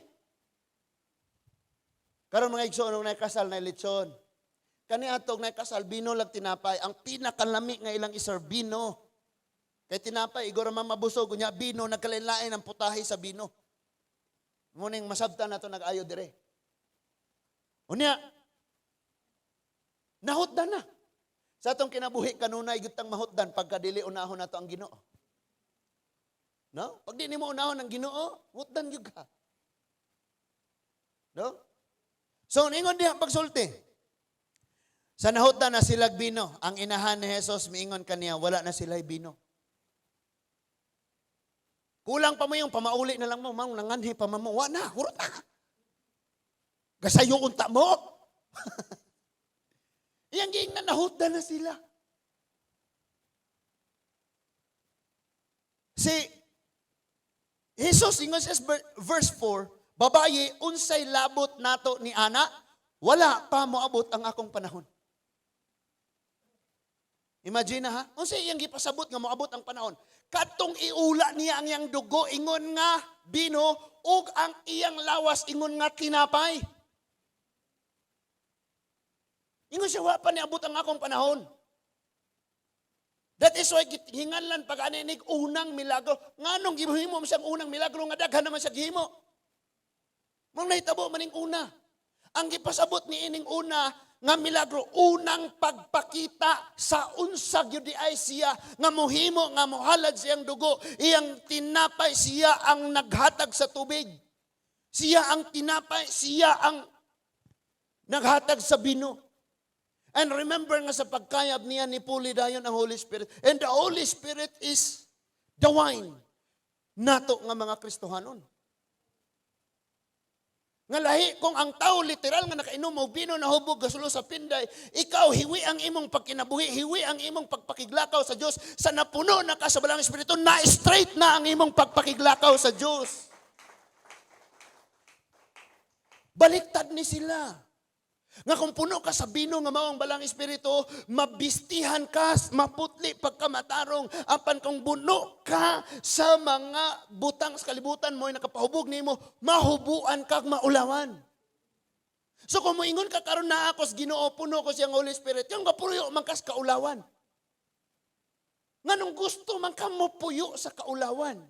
Karon, mga igsoon, og kasal na litson. Kani atong nakasal, bino lag tinapay. Ang pinakalami nga ilang iserve, bino. Kay tinapay, igora man mabusog, unya bino, nagkalain ang putahe sa bino. Muning masabtan nato nag-ayo dire. Unya, nahutdan na. Sa atong kinabuhi kanunay gyud tang mahutdan pagka dili unahon nato ang Ginoo. No? Pag di nimo unahon ang Ginoo, hutdan gyud ka. No? So, ningon diha pagsulti. Sa nahutdan na silag bino, ang inahan ni Jesus miingon kaniya, "Wala na sila'y bino." Kulang pa mo yung pamauli na lang mo, mang nanganhi pa mo, wa na, hurot na. Gasayo unta mo. Iyang giingnan, nahutdan na sila. Si Jesus ingon sa verse 4, "Babaye, unsay labot nato ni ana? Wala pa moabot ang akong panahon." Imagine na ha, unsay iyang gipasabot nga moabot ang panahon? Kadtong iula niya ang iyang dugo ingon nga bino ug ang iyang lawas ingon nga tinapay. Ingon siya, "Wa pa niabot ang akong panahon." That is why hinganlan pag aninig unang milagro. Nganong gihimo mo siyang unang milagro nga daghan naman siya gihimo? Mang nahitabo maning una. Ang gipasabot ni ining una nga milagro, unang pagpakita sa unsa gyud di ay siya nga mohimo nga mohalad siyang dugo, iyang tinapay, siya ang naghatag sa tubig. Siya ang tinapay, siya ang naghatag sa bino. And remember nga sa pagkayab niya ni puli dayon ang Holy Spirit. And the Holy Spirit is the wine nato nga mga Kristohanon. Nga lahi kung ang tao literal nga nakainom og bino, nahubog, gasulo sa pinday, ikaw hiwi ang imong pagkinabuhi, hiwi ang imong pagpakiglakaw sa Dios sa napuno na ka sa Balaang Espiritu, na straight na ang imong pagpakiglakaw sa Dios. Baliktad ni sila. Nga kung puno ka sa bino nga mao ang Balaang Espiritu, mabistihan ka, maputli pagkamatarong. Apan kung buno ka sa mga butang sa kalibutan mo, nakapahubog nimo, mahubuan ka, maulawan. So kung moingon ka karon na ako sa Ginoo, puno ko siyang Holy Spirit, yung kapuyo man kas kaulawan. Nganong gusto man ka mo puyo sa kaulawan?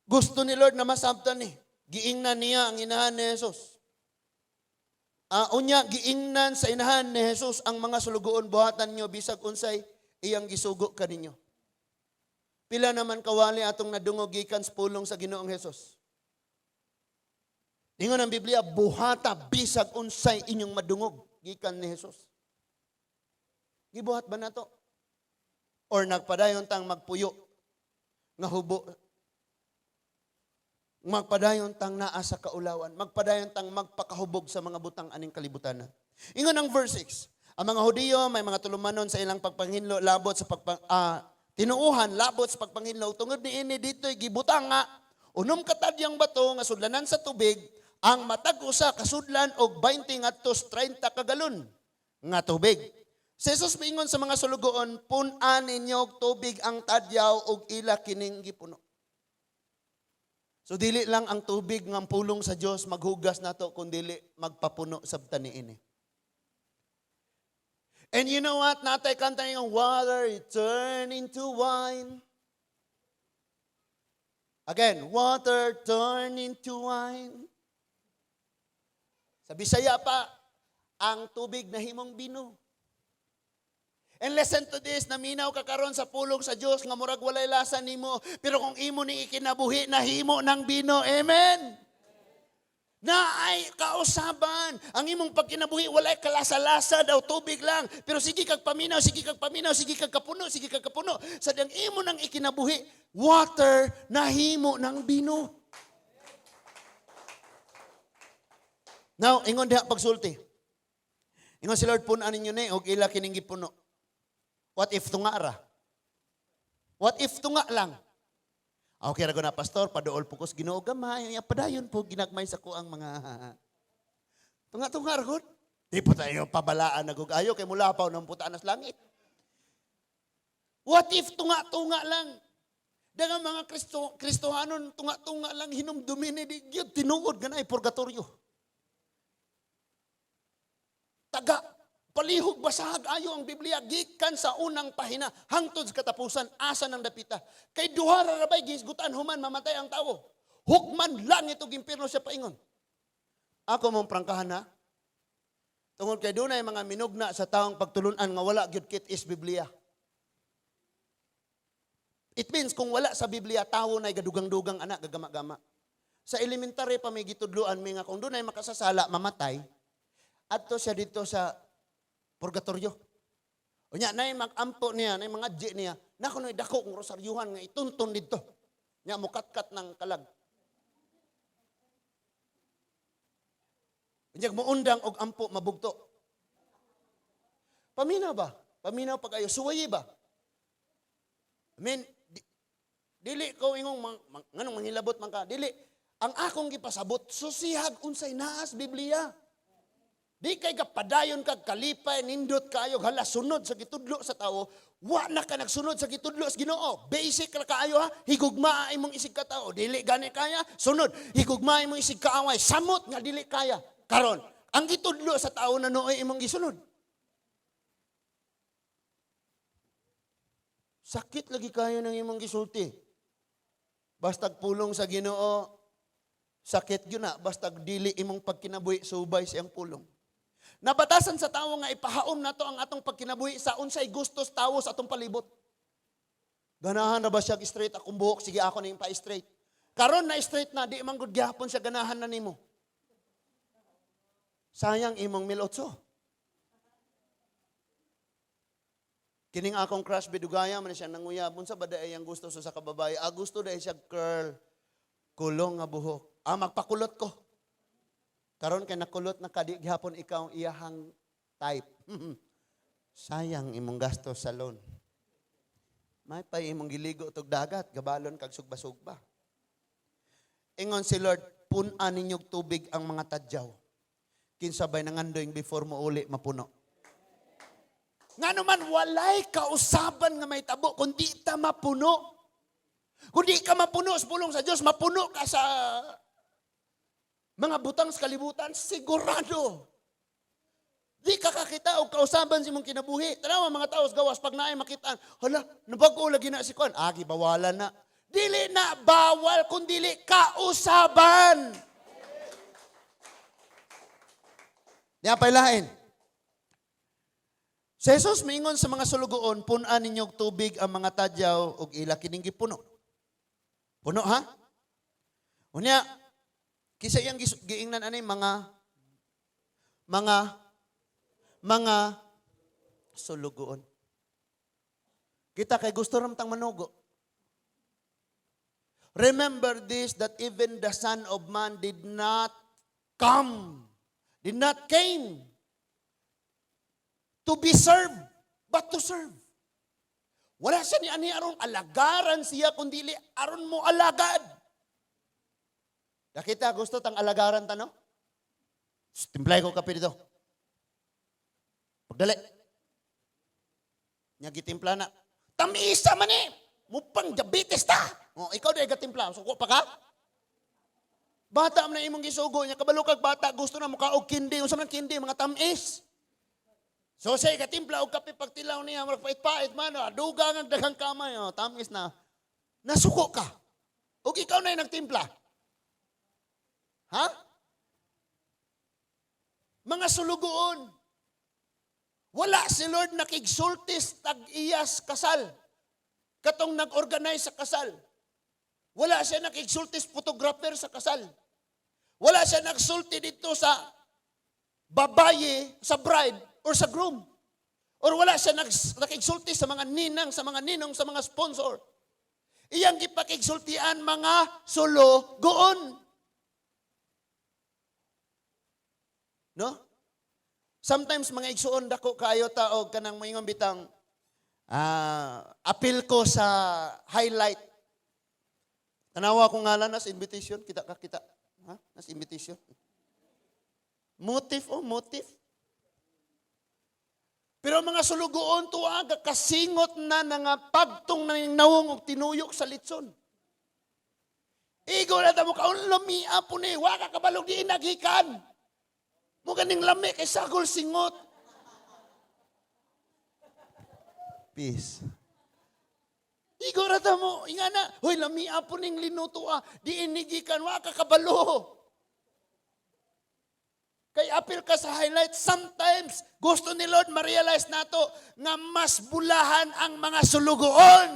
Gusto ni Lord na masabtan ni. Giingnan niya ang inahan ni Jesus. Unya giingnan sa inahan ni Jesus ang mga sulugoon, "Buhatan niyo bisag unsay iyang gisugo kaninyo." Pila naman kawali atong nadungog gikan sa pulong sa Ginoong Jesus. Ingon ang Biblia, "Buhata bisag unsay inyong madungog gikan ni Jesus." Gibuhat ba nato? Or nagpadayon tang magpuyo nga hubo? Magpadayon tang naa sa kaulawan, magpadayon tang magpakahubog sa mga butang aning kalibutan. Ingon ang verse 6, ang mga Hudiyo may mga tulumanon sa ilang pagpanghinlo labot sa tinuuhan labot sa pagpanghinlo. Tungod niini dito'y gibutang nga 6 ka tadyang bato nga sudlanan sa tubig, ang matag usa kasudlan og 20 ngadto 30 ka galon nga tubig. Si Jesus miingon sa mga sulugoon, "Pun-an ninyo og tubig ang tadyaw," ug ila kining gipuno. So dili lang ang tubig nga pulong sa Dios maghugas nato, kun dili magpapuno sab ta niini. And you know what? Naa tay kanta yung "Water, it turn into wine." Again, "Water turn into wine." Sa Bisaya pa, "Ang tubig nahimong bino." And listen to this, naminaw ka karon sa pulong sa Dios nga murag walay lasa nimo, pero kung imo ni ikinabuhi, nahimo ng bino. Amen. Naay kausaban. Ang imong pagkinabuhi walay kalasa-lasa daw, tubig lang. Pero sige kag paminaw, sige kag paminaw, sige kag kapuno, sige kag kapuno. Sa diyang imo nang ikinabuhi, water nahimo ng bino. Now, ingon diha pagsulti. Ingon si Lord, "Punan ninyo ni og ila kining gipuno." What if tunga ra? What if tunga lang? Okay ra ko na, pastor, paduol po ko sa Ginoo gamay, ya padayon po ginagmay sa ko ang mga tunga-tunga ra gud. Di po tayo pabalaan na ayo kay mulapaw ng putaan sa langit. What if tunga-tunga lang? Daghang mga Kristo, Kristohanon tunga-tunga lang, hinumdumi ni di gyud tinuod nga naay purgatorio. Taga palihog basahag ayo ang Biblia gikan sa unang pahina hangtod sa katapusan, asa nang dapita. Kay duha ra rabay gihisgutan human mamatay ang tawo. Hukman langit ug impierno siya paingon. Ako mong prangkahan na. Tungod kay dunay mga minugna sa taong pagtulunan nga wala gyud kit is Biblia. It means kung wala sa Biblia, tawo na'y gadugang-dugang anak, gagama-gama. Sa elementary pa may gitudluan mi nga kung dunay makasasala, mamatay, adto siya dito sa purgatorio. Unya, nay mag-ampo niya, nay mga di niya, na kuno'y dako ng rosaryuhan nga itunton dito. Nya mukatkat ng kalag. Unya muundang og ampo mabugto. Paminaw ba? Paminaw pag ayo suwayi ba? I mean, dili ko ingong nganong manghilabot man ka. Dili ang akong gipasabot, susihag unsay naas Biblia. Di kay kapadayon kag kalipay, nindot kayo, hala sunod sa gitudlo sa tao, wa na ka nagsunod sa gitudlo sa Ginoo. Basic ra kaayo ha, higugmaa imong isig ka tao, dili gani kaya, sunod, higugmaa imong isig kaaway, samot nga dili kaya. Karon, ang gitudlo sa tao na nooy imong gisunod. Sakit lagi kayo ng imong gisulti. Bastag pulong sa Ginoo, sakit gyud na, bastag dili imong pagkinabuhi subay sa iyang pulong. Nabatasan sa tawo nga ipahaom nato ang atong pagkinabuhi sa unsay gustos tawo sa atong palibot. Ganahan na ba siya straight akong buhok? Sige, ako na yung pa-straight. Karon na straight na, di man gud gihapon siya ganahan na nimo. Sayang imong 1,800. Kining akong crush bidugaya man siya nanguyab. Unsa ba daay ang gusto sa kababae? Ah, gusto daay siya curl. Kulong nga buhok. Ah, magpakulot ko. Karon kay nakulot na kadi gihapon ikaw ang iyahang type. Sayang imong gasto sa salon. May pay imong giligo tug dagat, gabalon kag sugba-sugba. Ingon si Lord, pun-an ninyog tubig ang mga tadyaw. Kinsa bay nangandoy before mo uli mapuno. Ngano man walay kausaban nga may tabo kung di ta mapuno. Kung di ka mapuno sa pulong sa Dios, mapuno ka sa mga butang sa kalibutan, sigurado. Di ka kakita og kausaban sa imong kinabuhi. Tanawa mga tao sa gawas pag naay makitaan, hala, nabago lagi na si kuan. Ah, gibawalan na. Dili na bawal kung dili kausaban. Di pa lain. Si Jesus miingon sa mga sulugoon, "Pun-an ninyo og tubig ang mga tadyaw," ug ila kining gipuno. Puno ha? Unya, kinsa iyang giingnan ani mga sulugoon. Kita kay gusto ram tang manugo. Remember this, that even the Son of Man did not come, did not came to be served, but to serve. Wala siya ni ani aron alagaran siya, kundi aron mo alagad. Nakita, gusto tang alagaran ta, no? Shh, timplay ko kape dito. Pagdali. Nya gitimpla na. Tamisa man eh! Mupang diabetes ta! O, ikaw dahil gatimpla. Suko pa ka? Bata man na imong gisugo. Nya kabalo kag bata, gusto na mukha og kindi. Unsa man kindi? Mga tamis. So say katimpla og kape, pagtilaw niya, murag pait-pait man, oh, dugang ang daghang kamay, oh, tamis na. Nasuko ka. Ug ikaw na yung nagtimpla. Ha? Mga sulugoon. Wala si Lord nakigsultis tag-iyas kasal. Katong nag-organize sa kasal. Wala siya nakigsultis photographer sa kasal. Wala siya nagsulti dito sa babaye, sa bride, or sa groom. Or wala siya nakigsulti sa mga ninang, sa mga ninong, sa mga sponsor. Iyang gipakigsultian mga sulugoon. No? Sometimes mga igsuon, dako kayo ta og kanang moingon bitang apil ko sa highlight. Tanawa ko ngalan nas invitation, kita ka kita. Ha? Nas invitation. Motif, oh, motif. Pero mga sulugoon tuwa kasingot na nga pagtong na nawong og tinuyok sa litson. Igo na ta mo kaon, lamia po ni, wa ka kabalog di inaghikan. Mo ganing lami kay sagol singot. Peace. Igo ra ta mo, ingana, hoy, lamia po ning linuto ah, di inigikan, wa ka kabalo. Kay apil ka sa highlight, sometimes gusto ni Lord ma-realize nato nga mas bulahan ang mga sulugoon.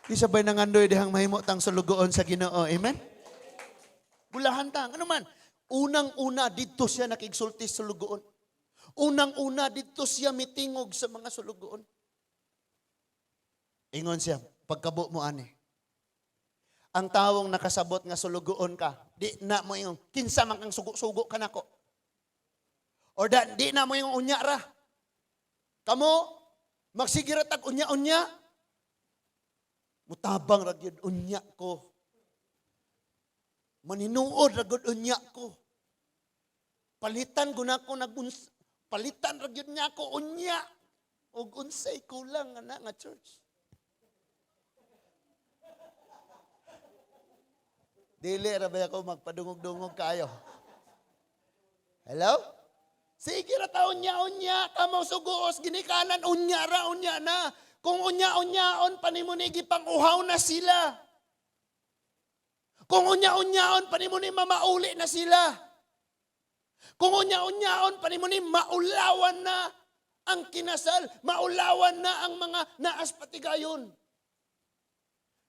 Di sabay nangandoy dihang mahimo tang sulugoon sa Ginoo. Amen? Bulahan tang. Ano man? Unang-una didto siya nakigsulti sa sulugoon. Unang-una didto siya mitingog sa mga sulugoon. Ingon siya, pagkabo mo ani. Ang tawong nakasabot nga sulugoon ka, di na mo ingon, kinsa man kang sugo-sugo ka nako. Or da, di na mo ingon, unya ra. Kamo, magsigira tag unya-unya. Mutabang ra gyud unya ko. Maninuod ra gyud unya ko. Palitan guna ko naguns, palitan ra gyud niya ko unya. Og unsay kulang ana nga church. Dili ra ba ako magpadungog-dungog kayo? Hello? Sige ra ta unya-unya, kamo suguos ginikanan unya ra unya na. Kung unya-unyaon pa nimo ni gipang-uhaw na sila. Kung unya-unyaon pa nimo ni mamauli na sila. Kung unya-unyaon pa nimo ni maulawan na ang kinasal, maulawan na ang mga naas patigayon.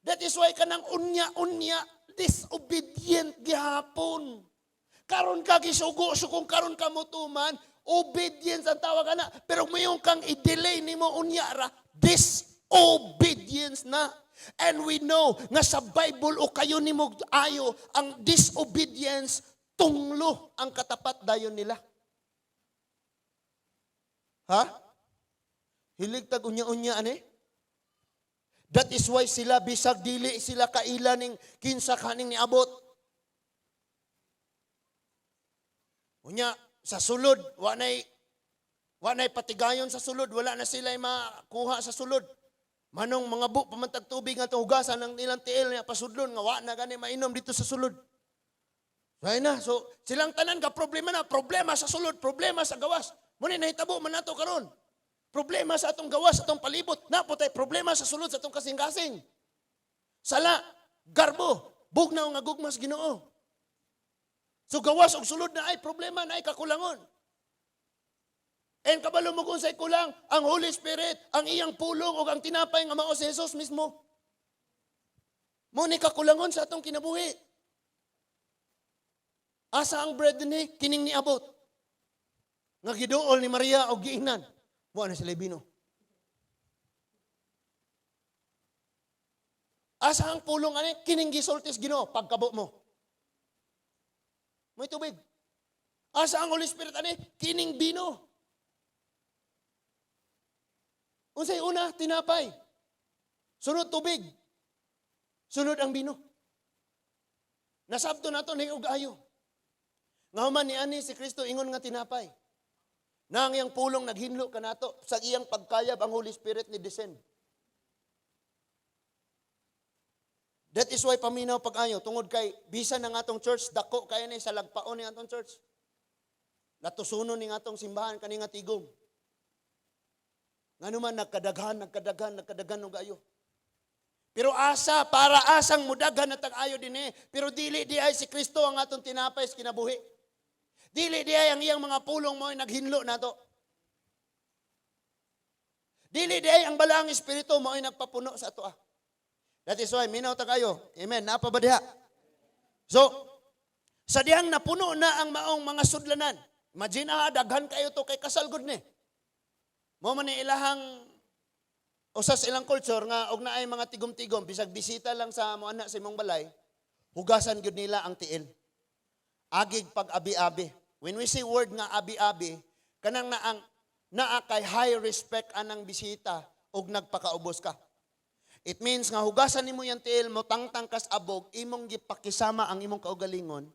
That is why kanang unya-unya disobedient gihapon. Karon ka gisugo, so kung karon ka motuman, obedience ang tawag ana. Pero mayon kang i-delay nimo unya ra, disobedience na. And we know nga sa Bible o kayo nimo ayo ang disobedience, tunglo ang katapat dayon nila. Ha? Hilig tag unya-unya ani? That is why sila bisag dili sila kaila ning kinsa kaning niabot. Unya sa sulod wa nay patigayon sa sulod, wala na sila makuha sa sulod. Manong mga bu pamantag tubig nga hugasan ang ilang tiil niya pasudlon nga wa na gani mainom dito sa sulod. So ay na, so silang tanan ka problema na, problema sa sulod, problema sa gawas. Muna nahitabo man nato karon. Problema sa atong gawas, sa atong palibot. Napotay problema sa sulod sa atong kasing-kasing. Sala, garbo, bugnaw nga gugmas Ginoo. So gawas og sulod na ay problema na ay kakulangon. And kabalo mo kung sa'y kulang, ang Holy Spirit, ang iyang pulong o ang tinapay nga mao si Jesus mismo. Mo ni kakulangon sa atong kinabuhi. Asa ang bread ni kining niabot? Nga giduol ni Maria og giingnan. Wa na sila bino. Asa ang pulong ani kining gisultis Ginoo pagkabo mo. May tubig. Asa ang Holy Spirit ani kining bino. Unsay una tinapay. Sunod tubig. Sunod ang bino. Nasabto nato ni og ayo. Nga human ni ani si Kristo ingon nga tinapay. Na ang iyang pulong naghinlo kanato sa iyang pagkayab ang Holy Spirit ni descend. That is why paminaw pag-ayo tungod kay bisan ang atong church dako kay ni sa lagpaon ni atong church. Latusunon ni atong simbahan kani nga tigom. Ngano man nagkadaghan, nagkadaghan, nagkadaghan og ayo. Pero asa, para asang mudaghan na tag-ayo dinhi? Pero dili diay si Kristo ang atong tinapay sa kinabuhi. Dili diay ang iyang mga pulong mo naghinlo nato. Dili diay ang Balaang Espiritu mo ay nagpapuno sa ato ah. That is why, minaw ta kayo. Amen. Naa pa ba diha? So, sa dihang napuno na ang maong mga sudlanan. Imagine ah, daghan kayo to kay kasal gud ni. Mao man ni ilahang usas ilang culture nga og naay mga tigom-tigom, bisag bisita lang sa mo ana sa imong balay, hugasan gyud nila ang tiil. Agig pag abi-abi. When we say word nga abi-abi, kanang naang naa kay high respect anang bisita og nagpakaubos ka. It means nga hugasan nimo yang tiil mo, tangtang kas abog, imong gipakisama ang imong kaugalingon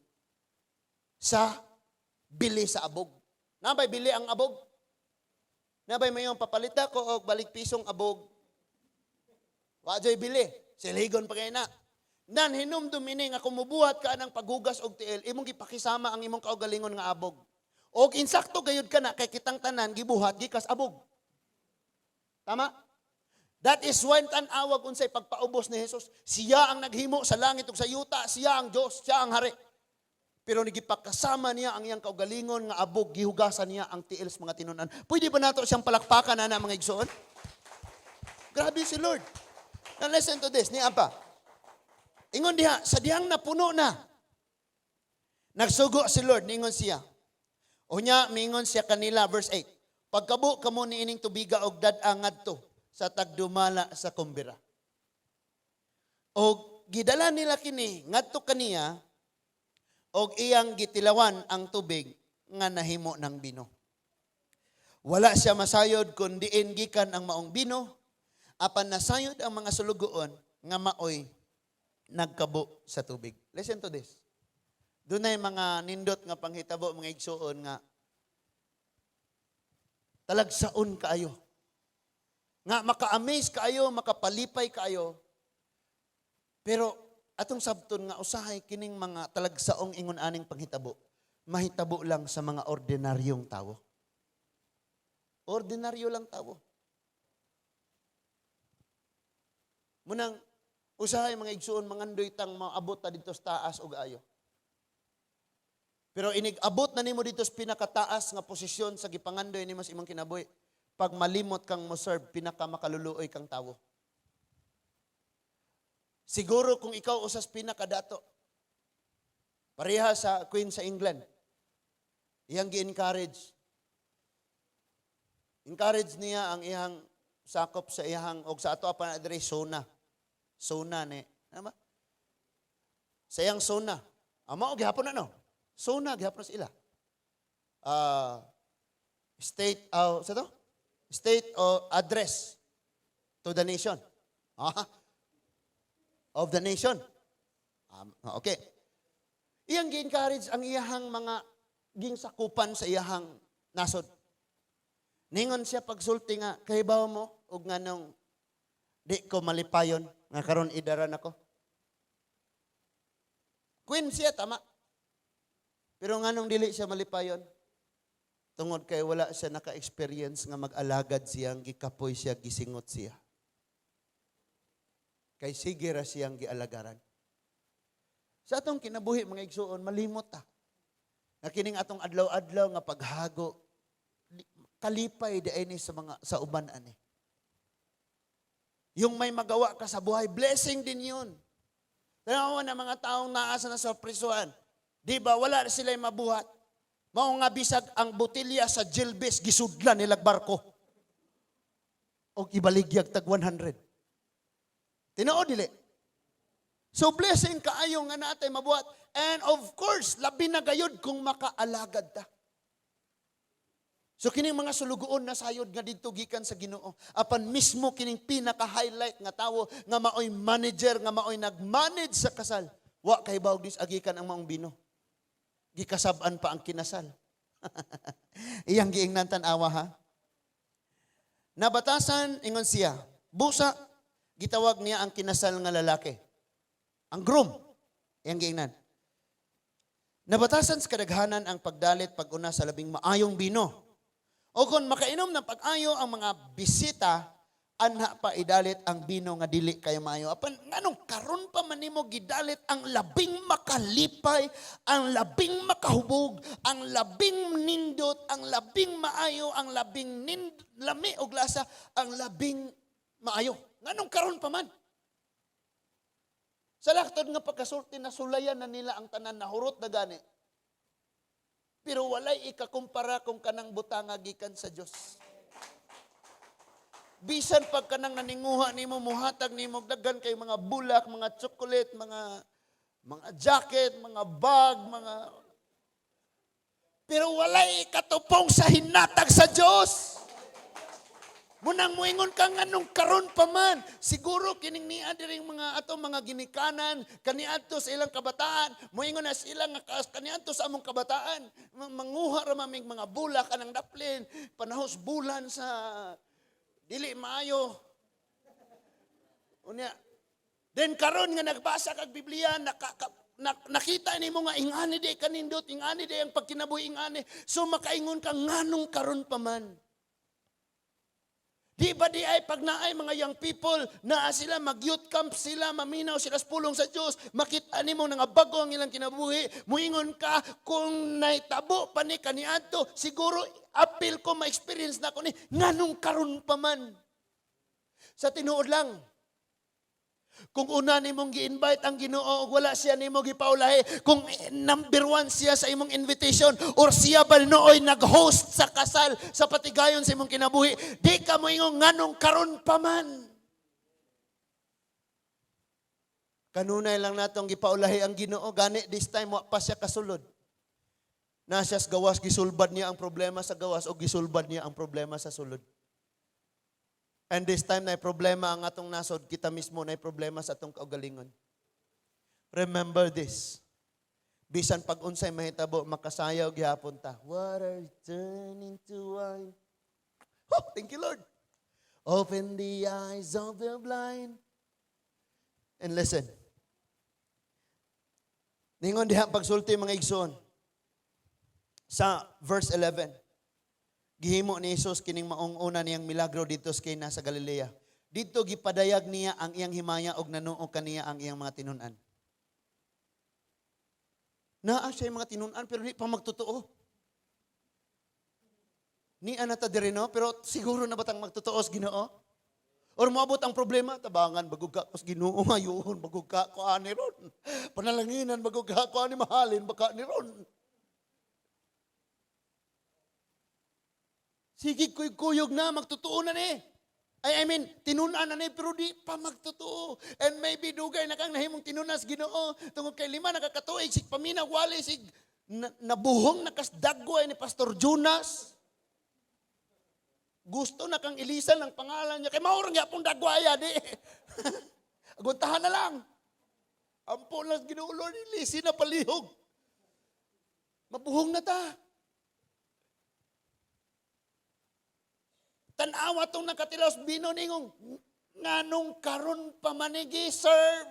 sa bili sa abog. Naa bay bili ang abog? Naa bay mayon papalita ko og balik pisong abog? Wa joy bili. Silhigon pa kay na. Nan hinumdum ini nga kung mubuhat ka ng paghugas og tiil, imong gipakisama ang imong kaugalingon nga abog. Og insakto gayud ka na kay kitang tanan gibuhat gikas abog. Tama? That is when tan-awag unsay pagpaubos ni Jesus. Siya ang naghimo sa langit ug sa yuta, siya ang Dios, siya ang hari. Pero nagipakasama niya ang iyang kaugalingon nga abog, gihugasan niya ang tiil sa mga tinunan. Pwede ba nato siyang palakpakan na mga igsoon? Grabe si Lord. Now listen to this, niya pa. Ingon diha, sa dihang napuno na, nagsugo si Lord, ningon siya. Unya, mingon siya kanila, verse 8. "Pagkabo kamo niining tubiga og dad-a ngadto sa tagdumala sa kumbira." Og gidala nila kini ngadto kaniya og iyang gitilawan ang tubig nga nahimo ng bino. Wala siya masayod kung diin gikan ang maong bino, apan nasayod ang mga sulugoon nga maoy nagkabo sa tubig. Listen to this. Dunay mga nindot nga panghitabo, mga igsuon, nga talagsaon kaayo. Nga maka-amaze kaayo, makapalipay kaayo. Pero atong sabton nga usahay kining mga talagsaong ingon aning panghitabo, mahitabo lang sa mga ordinaryong tawo. Ordinaryo lang tawo. Munang usahay, mga igsuon, mangandoy tang maabot ta dito sa taas og ayo. Pero inig-abot na nimo dito sa pinakataas nga posisyon sa gipangandoy nimo sa imong kinabuhi, pag malimot kang mo serve, pinaka makaluluoy kang tawo. Siguro kung ikaw usas pinakadato, pareha sa Queen sa England, iyang gi-encourage. Encourage niya ang iyang sakop sa iyang, og sa ato pa na diri SONA. SONA ni. Ano ba? Sa iyang SONA. Amo og gihapon na no. SONA gihapon sila. State sa to? State of address to the nation. Ah, of the nation. Okay. Iyang gi-encourage ang iyahang mga ging sakupan sa iyahang nasod. Ningon siya pagsulti nga, "Kahibaw mo og nganong di ko malipayon nga karon idaran ako?" Queen siya, tama. Pero nganong dili siya malipayon? Tungod kay wala siya naka-experience nga mag-alagad siyang gikapoy siya, gisingot siya. Kay sige ra siyang gialagaran. Sa atong kinabuhi, mga igsuon, malimot ta. Nga kining atong adlaw-adlaw nga paghago, kalipay di ay ni sa mga sa uban ani. Yung may magawa ka sa buhay, blessing din yun. Tanawa na mga taong naasa na sa prisuan. Di ba, wala sila mabuhat. Mao nga bisag ang botelya sa Gilbis, gisudlan nilag barko. Og ibaligyag tag 100. Tinuod dili? So blessing kaayo nga natay mabuhat. And of course, labi na gayud kung makaalagad ta. So kining mga sulugoon na sayod nga didto gikan sa Ginoo. Apan mismo kining pinaka-highlight nga tawo nga maoy manager, nga maoy nag-manage sa kasal, wa kay bawg dis agikan ang maong bino. Gikasab-an pa ang kinasal. Iyang giingnan, tan-awa ha. Nabatasan, ingon siya, busa gitawag niya ang kinasal nga lalaki. Ang groom. Iyang giingnan. Nabatasan sa kadaghanan ang pagdalit pag-una sa labing maayong bino. O kung makainom ng pag-ayo ang mga bisita, anha pa idalit ang bino nga dili kayo maayo. Apan nganong karon pa man nimo gidalit ang labing makalipay, ang labing makahubog, ang labing nindot, ang labing maayo, ang labing lami og lasa, ang labing maayo? Nganong karon pa man? Sa laktod nga pagkasulti, nasulayan na nila ang tanan, nahurot na gani. Pero walay ikakumpara kung kanang butanga gikan sa Dios. Bisan pag kanang naninguha nimo, muhatag nimo daghan kay mga bulak, mga chocolate, mga jacket, mga bag, mga, pero walay katupong sa hinatag sa Dios. Munang muingon ka, "Nganong karon pa man?" Siguro kining niya diring mga ato mga ginikanan kaniadto sa ilang kabataan. Muingon na sila nga kaniadto sa among kabataan, manguha ra maming mga bulak anang daplin, panahos bulan sa dili maayo. Unya, then karon nga nagbasa kag Biblia, nakita nimo nga ingani di kanindot, ingani di ang pagkinabuhi ingani. So makaingon ka, "Nganong karon pa man?" Di ba di ay pag naay mga young people, naa sila, mag-youth camp sila, maminaw sila sa pulong sa Diyos, makita nimo nga bago ang ilang kinabuhi, muingon ka, "Kung naitabo pa ni kaniadto, siguro apil ko ma-experience na ko ni, nganong karon pa man?" Sa tinuod lang, kung una nimong gi-invite ang Ginoo ug wala siya nimo gipaulahi, kung number one siya sa imong invitation or siya ba nooy nag-host sa kasal sa patigayon sa imong kinabuhi, di ka moingon, "Nganong karon pa man?" Kanunay lang natong gipaulahi ang Ginoo, gani this time wa pa siya kasulod. Na siya sa gawas, gisulbad niya ang problema sa gawas o gisulbad niya ang problema sa sulod. And this time na problema ang atong nasod, kita mismo na problema sa atong kaugalingon. Remember this. Bisan pag unsay mahitabo, makasayaw gihapon ta. Water turn into wine. Oh, thank you, Lord. Open the eyes of the blind. And listen. Ningon diha pagsulti, mga igsoon. Sa verse 11. Gihimo ni Jesus kining maong una niyang milagro dito sa Cana sa Galilea. Dito gipadayag niya ang iyang himaya og nanuo kaniya ang iyang mga tinun-an. Naa siya mga tinun-an pero di pa magtotoo. Ni ana ta diri, no, pero siguro na batang magtotoo sa Ginoo? Or moabot ang problema, "Tabangan bagog ka ko sa Ginoo ngayon, bagog ka ko ani ron. Panalanginan bagog ka ko ani, mahalin baka ni ron." Sige, kuyog na, magtotoo na ni. I mean, tinun-an na ni, pero di pa magtotoo. And maybe dugay na kang nahimong tinun-an sa Ginoo. Tungod kay 5 na kakatuig, sig pamina, wali, sig nabuhong nakasdagway ni Pastor Jonas. Gusto na kang ilisan ang pangalan niya. Kay maurang yapong dagwaya, di. Aguntahan na lang. Ampo lang Ginoo, "Lord, ilisi na palihog. Mabuhong na ta." Tanawa tong nakatilaw sa bino, ningong, "Nganong karon pa manigi serve?"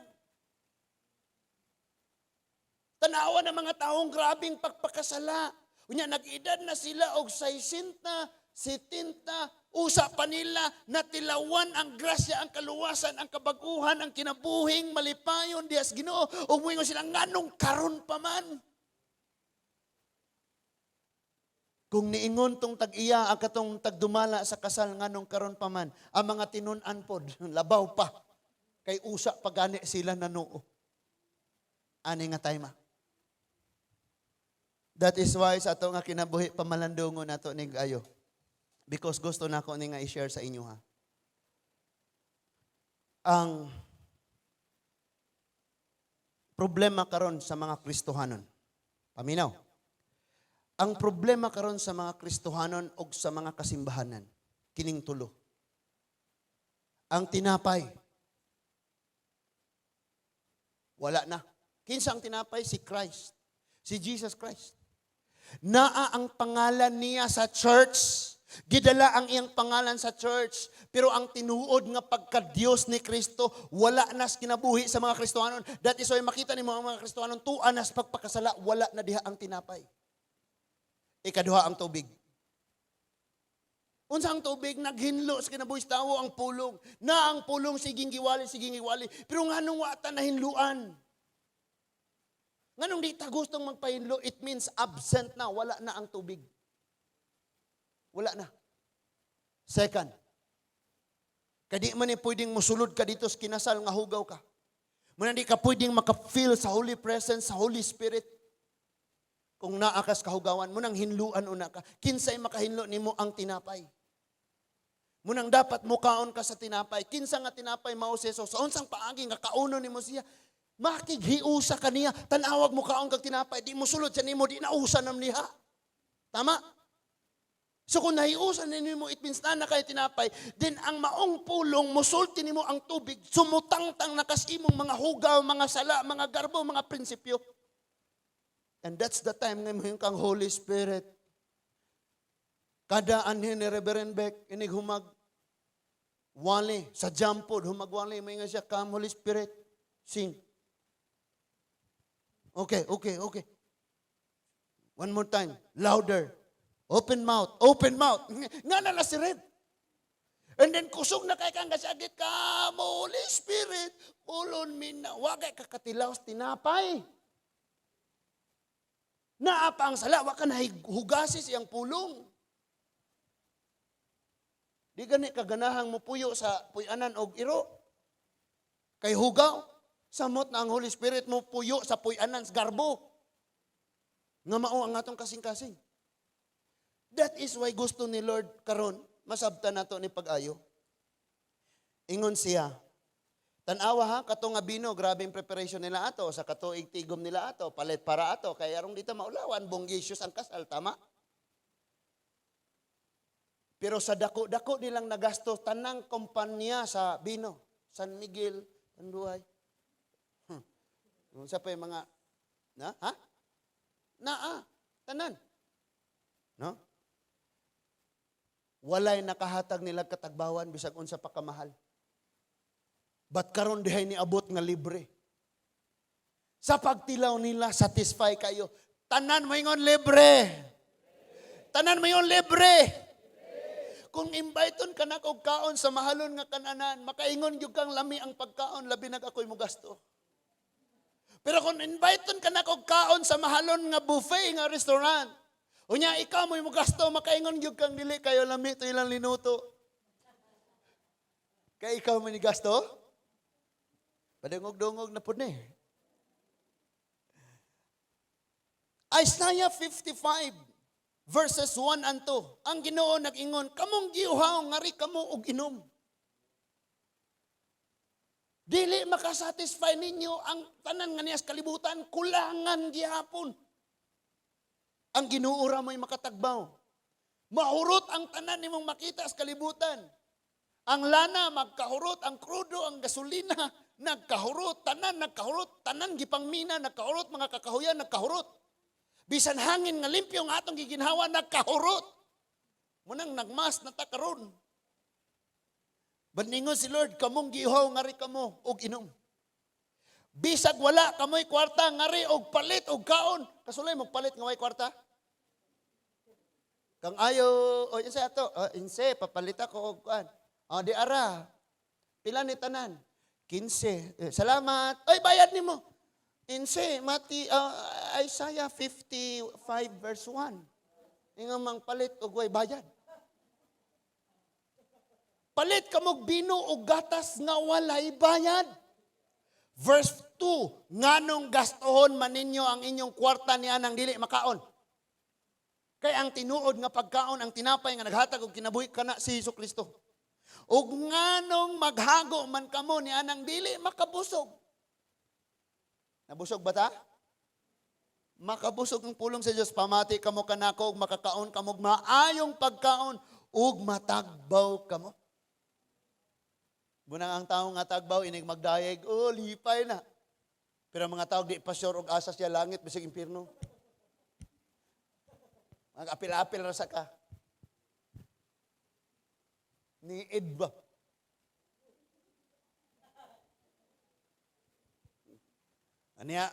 Tanawa ng mga taong grabing pagpakasala. Unya, nag-edad na sila og 60, 70, usa pa nila natilawan ang grasya, ang kaluwasan, ang kabaguhan, ang kinabuhing malipayon diha sa Ginoo. Ug moingon sila, "Nganong karon pa man?" Kung niingon tong tag-iya ang katong tagdumala sa kasal, "Nganong karon pa man?" ang mga tinun-an pod labaw pa kay usa pa gani sila nanuo. Ani nga time. That is why sa ato nga kinabuhi, pamalandungon nato nig ayo. Because gusto nako ni nga i-share sa inyo, ha. Ang problema karon sa mga Kristohanon. Paminaw. Ang problema karon sa mga Kristohanon og sa mga kasimbahanan, kining tulo. Ang tinapay. Wala na. Kinsa ang tinapay? Si Christ. Si Jesus Christ. Naa ang pangalan niya sa church. Gidala ang iyang pangalan sa church, pero ang tinuod nga pagka-Dios ni Kristo wala nas kinabuhi sa mga Kristohanon. That is why makita nimo ang mga Kristohanon tua nas pagpakasala, wala na diha ang tinapay. Ikaduha, ang tubig. Unsa ang tubig? Naghinlo sa kinabuhi sa tawo ang pulong. Na ang pulong siging giwali, siging giwali. Pero nganong wa ta nahinluan? Nganong di ta gustong magpahinlo? It means absent na, wala na ang tubig. Wala na. Second, kadi man ni pwedeng musulod ka dito sa kinasal nga hugaw ka. Muna di ka pwedeng maka-feel sa Holy Presence, sa Holy Spirit. Kung naa kas kahugawan, munang hinluan una ka. Kinsay makahinlo nimo? Ang tinapay. Munang dapat mukaon ka sa tinapay. Kinsa nga tinapay? Mao si Jesus. Sa unsang paagi nga kauno nimo siya? Makighiusa ka niya. Tanawag mo kaon kag tinapay, di mo sulod sa nimo, di nausa nam niya. Tama? So kung nahiusan nimo, it means na kay tinapay, then ang maong pulong, musulti nimo ang tubig, sumutangtang na kas imong mga hugaw, mga sala, mga garbo, mga prinsipyo. And that's the time nga mo kang Holy Spirit. Kada anhin ni Reverend Beck, inig humag, wali, sa jampod, humagwali, may nga siya, "Come, Holy Spirit, sing." Okay. "One more time, louder. Open mouth, open mouth." Nga na na si Red. And then kusog na kay kang kasagit ka, "Holy Spirit, ulon min na." Wagay kakatilaw sa tinapay. Naa pa ang sala, wa ka nahugasi siyang pulong. Di gani kaganahang mo puyo sa puyanan og iro. Kay hugaw. Samot na ang Holy Spirit mo puyo sa puyanan sa garbo. Nga mao ang atong kasing-kasing. That is why gusto ni Lord karon masabtan nato ni pag-ayo. Ingon siya, tan-awa ha, kato nga bino, grabe yung preparation nila ato, sa katuig tigom nila ato, palit para ato, kaya arong dito maulawan, bonggisius ang kasal, tama? Pero sa dako-dako nilang nagasto, tanang kumpanya sa bino, San Miguel, Tanduay. Unsa pa yung mga, na, ha? Naa, tanan. No? Walay nakahatag nila katagbawan bisag unsa pa kamahal. But karon dihay niabot nga libre. Sa pagtilaw nila, satisfy kayo. Tanan mo ingon, "Libre." Tanan mo ingon, "Libre." Kung inviteon ka na og kaon sa mahalon nga kananan, makaingon gyud kang lami ang pagkaon, labi nag ako'y mo gasto. Pero kung inviteon ka na og kaon sa mahalon nga buffet nga restaurant, unya ikaw mo gasto, makaingon gyud kang dili kayo lami to ilang linuto. Kay ikaw mo ni gasto? Padungog-dungog na pud ni. Isaiah 55 verses 1 and 2. Ang Ginoo nag-ingon, "Kamong giuhaw, ngari kamo og inom." Dili makasatisfy ninyo ang tanan nga niya sa kalibutan, kulangan gihapon. Ang Ginoo ra mo'y makatagbaw. Mahurot ang tanan nimong makita sa kalibutan. Ang lana magkahurot, ang krudo, ang gasolina nagkahurot, tanan nagkahurot, tanan gipangmina nagkahurot, mga kakahuyan nagkahurot. Bisan hangin nga limpyo nga atong giginhawa nagkahurot. Munang nagmas na ta karon. Baningon si Lord, "Kamong giuhaw, ngari kamo og inom." Bisag wala kamoy kwarta, ngari og palit og kaon. Kasulay mo palit nga way kwarta? Kang ayo, o inse ato, oh, inse papalit ako og kuan. Oh, di ara. Pila ni tanan? 15. Eh, salamat. Oy, bayad nimo. Inse, Mati, Isaiah 55 verse 1. Ingon mang palit og way bayad. Palit kamog bino og gatas nga walay bayad. Verse 2, nganong gastohon man ninyo ang inyong kwarta niya nang dili makaon? Kay ang tinuod nga pagkaon, ang tinapay nga naghatag og kinabuhi kana si Hesus Kristo. Ug nganong maghago man kamo ni anang dili makabusog? Nabusog ba ta? Makabusog ang pulong sa Dios. Pamati kamo kanako ug makakaon kamo og maayong pagkaon ug matagbaw kamo. Bunang ang tao nga tagbaw inig magdayeg, oh, lipay na. Pero ang mga tao di pa sure og asa siya, langit bisag impierno. Mag-apil-apil ra sa ka. Niid ba? Aniya,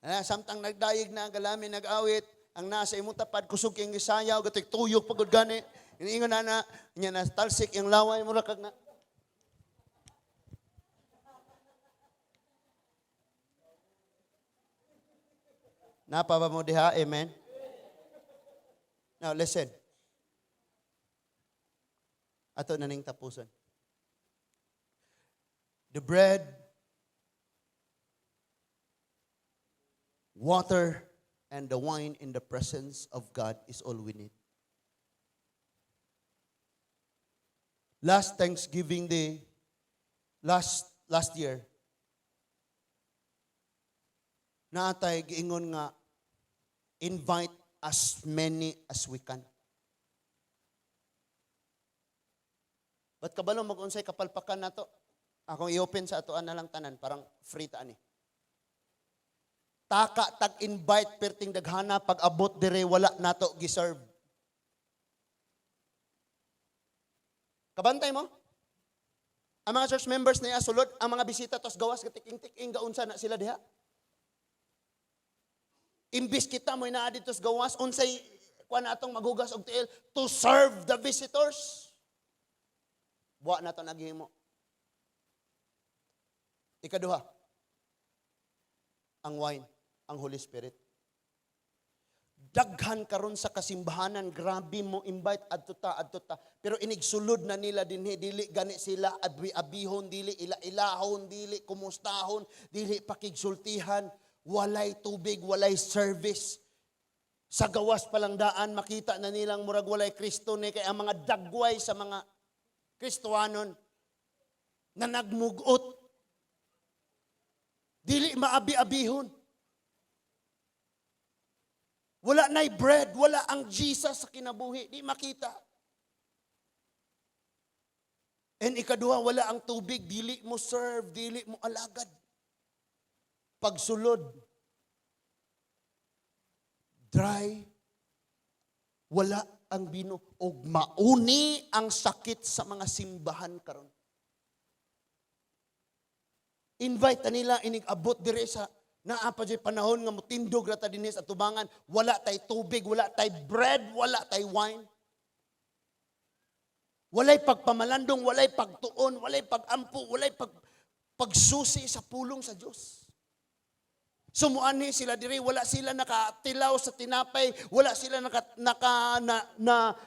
ana, samtang nagdayeg na ang galamin, nag-awit, ang nasa imong tapad, kusog kayong gisayaw, gatoy tuyok pagod gani. Iniingon na na, niya na talsik yung laway, mura kag na. Napa ba mo diha? Amen? Now, listen. Ato na ning tapuson. The bread, water, and the wine in the presence of God is all we need. Last Thanksgiving Day, last year, naatay giingon nga invite as many as we can. But kabalo mag-unsay kapalpakan nato. Akong i-open sa atoan na lang tanan, parang free ta ani. Taka tag-invite perting daghana, pag abot dire wala nato giserve. Kabantay mo? Ang mga church members niya sulod, ang mga bisita tos gawas gatiking-tiking gaunsa na sila diha. Imbis kita mo naa dito sa gawas, unsay kuan atong maghugas og tiil to serve the visitors. Buwa na to naghimo. Ikaduha, ang wine, ang Holy Spirit. Daghan karon sa kasimbahanan, grabe mo invite adto ta, adto ta. Pero inigsulod na nila dinhi, dili gani sila abi-abihon, dili ila-ilahon, dili kumustahon, dili pakigsultihan. Walay tubig, walay service. Sa gawas palang daan, makita na nilang murag walay Kristo ni kay ang mga dagway sa mga Kristohanon na nagmugot. Dili maabi-abihon. Wala na'y bread, wala ang Jesus sa kinabuhi, di makita. And ikaduha, wala ang tubig, dili mo serve, dili mo alagad. Pagsulod, dry, wala ang bino, og mauni ang sakit sa mga simbahan karon. Invite ta nila inig-abot dire sa naa pa jay panahon nga motindog ra ta dinhi sa tubangan, wala tay tubig, wala tay bread, wala tay wine. Walay pagpamalandong, walay pagtuon, walay pagampo, walay pagsusi sa pulong sa Dios. Sumuani sila diri, wala sila nakatilaw sa tinapay, wala sila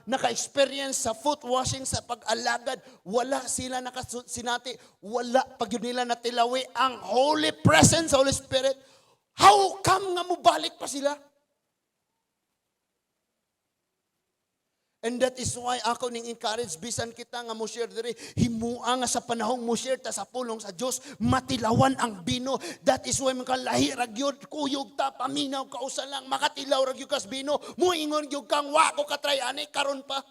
naka-experience sa foot washing, sa pag-alagad, wala sila nakasinati, wala pag yun nila natilawi ang holy presence, Holy Spirit. How come nga mubalik pa sila? And that is why ako ning encourage bisan kita nga mo share diri, himua nga sa panahong mo share ta sa pulong sa Dios, matilawan ang bino. That is why makalahi ra gyud, kuyog ta, paminaw ka usa lang, makatilaw ra gyud kas bino, muingon gyud kang wa ko katry ani karon pa.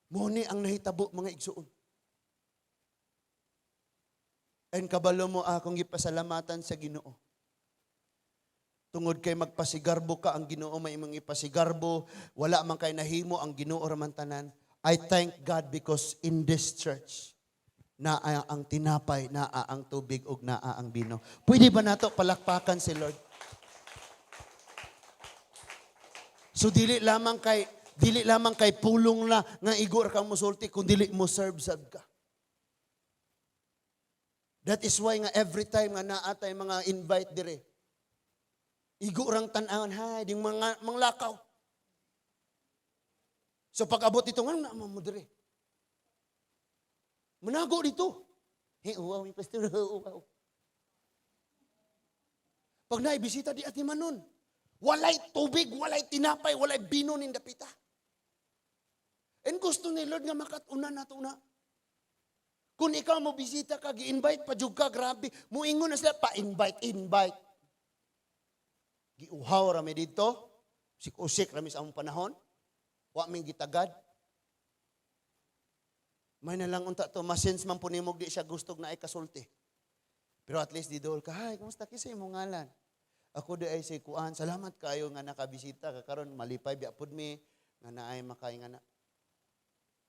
Mo ni ang nahitabo, mga igsuon. And kabalo mo akong gipasalamatan sa Ginoo. Tungod kay magpasigarbo ka, ang Ginoo may imong ipasigarbo, wala man kay nahimo, ang Ginoo ra man tanan. I thank God because in this church, naa ang tinapay, naa ang tubig, ug naa ang bino. Pwede ba nato palakpakan si Lord? So dili lamang kay pulong na nga igor kang musulti, kun dili mo serve sad ka. That is why nga every time nga naa tay mga invite dire, igo rang tan-awan, hay, ding mga manglakaw. So pag-abot dito, nga na mo dire. Manago dito. Hey, uwaw, may pastor, uwaw. Pag naibisita di ati manon, walay tubig, walay tinapay, walay bino ning dapita. And gusto ni Lord nga makatuna na to na. Kung ikaw mo bisita ka, gi-invite pa jud ka, grabe. Muingon na sila, pa-invite, invite. Giuhaw rami dito, sik-usik rami sa among panahon, wa ming gitagad. May na lang unta to, masense man po nimog di siya gustog na ay kasulti. Pero at least di dool ka, hay, kumusta kisa imong ngalan? Ako di ay si Kuan, salamat kayo nga nakabisita ka karon, malipay biya pud mi nga naay makay nga na.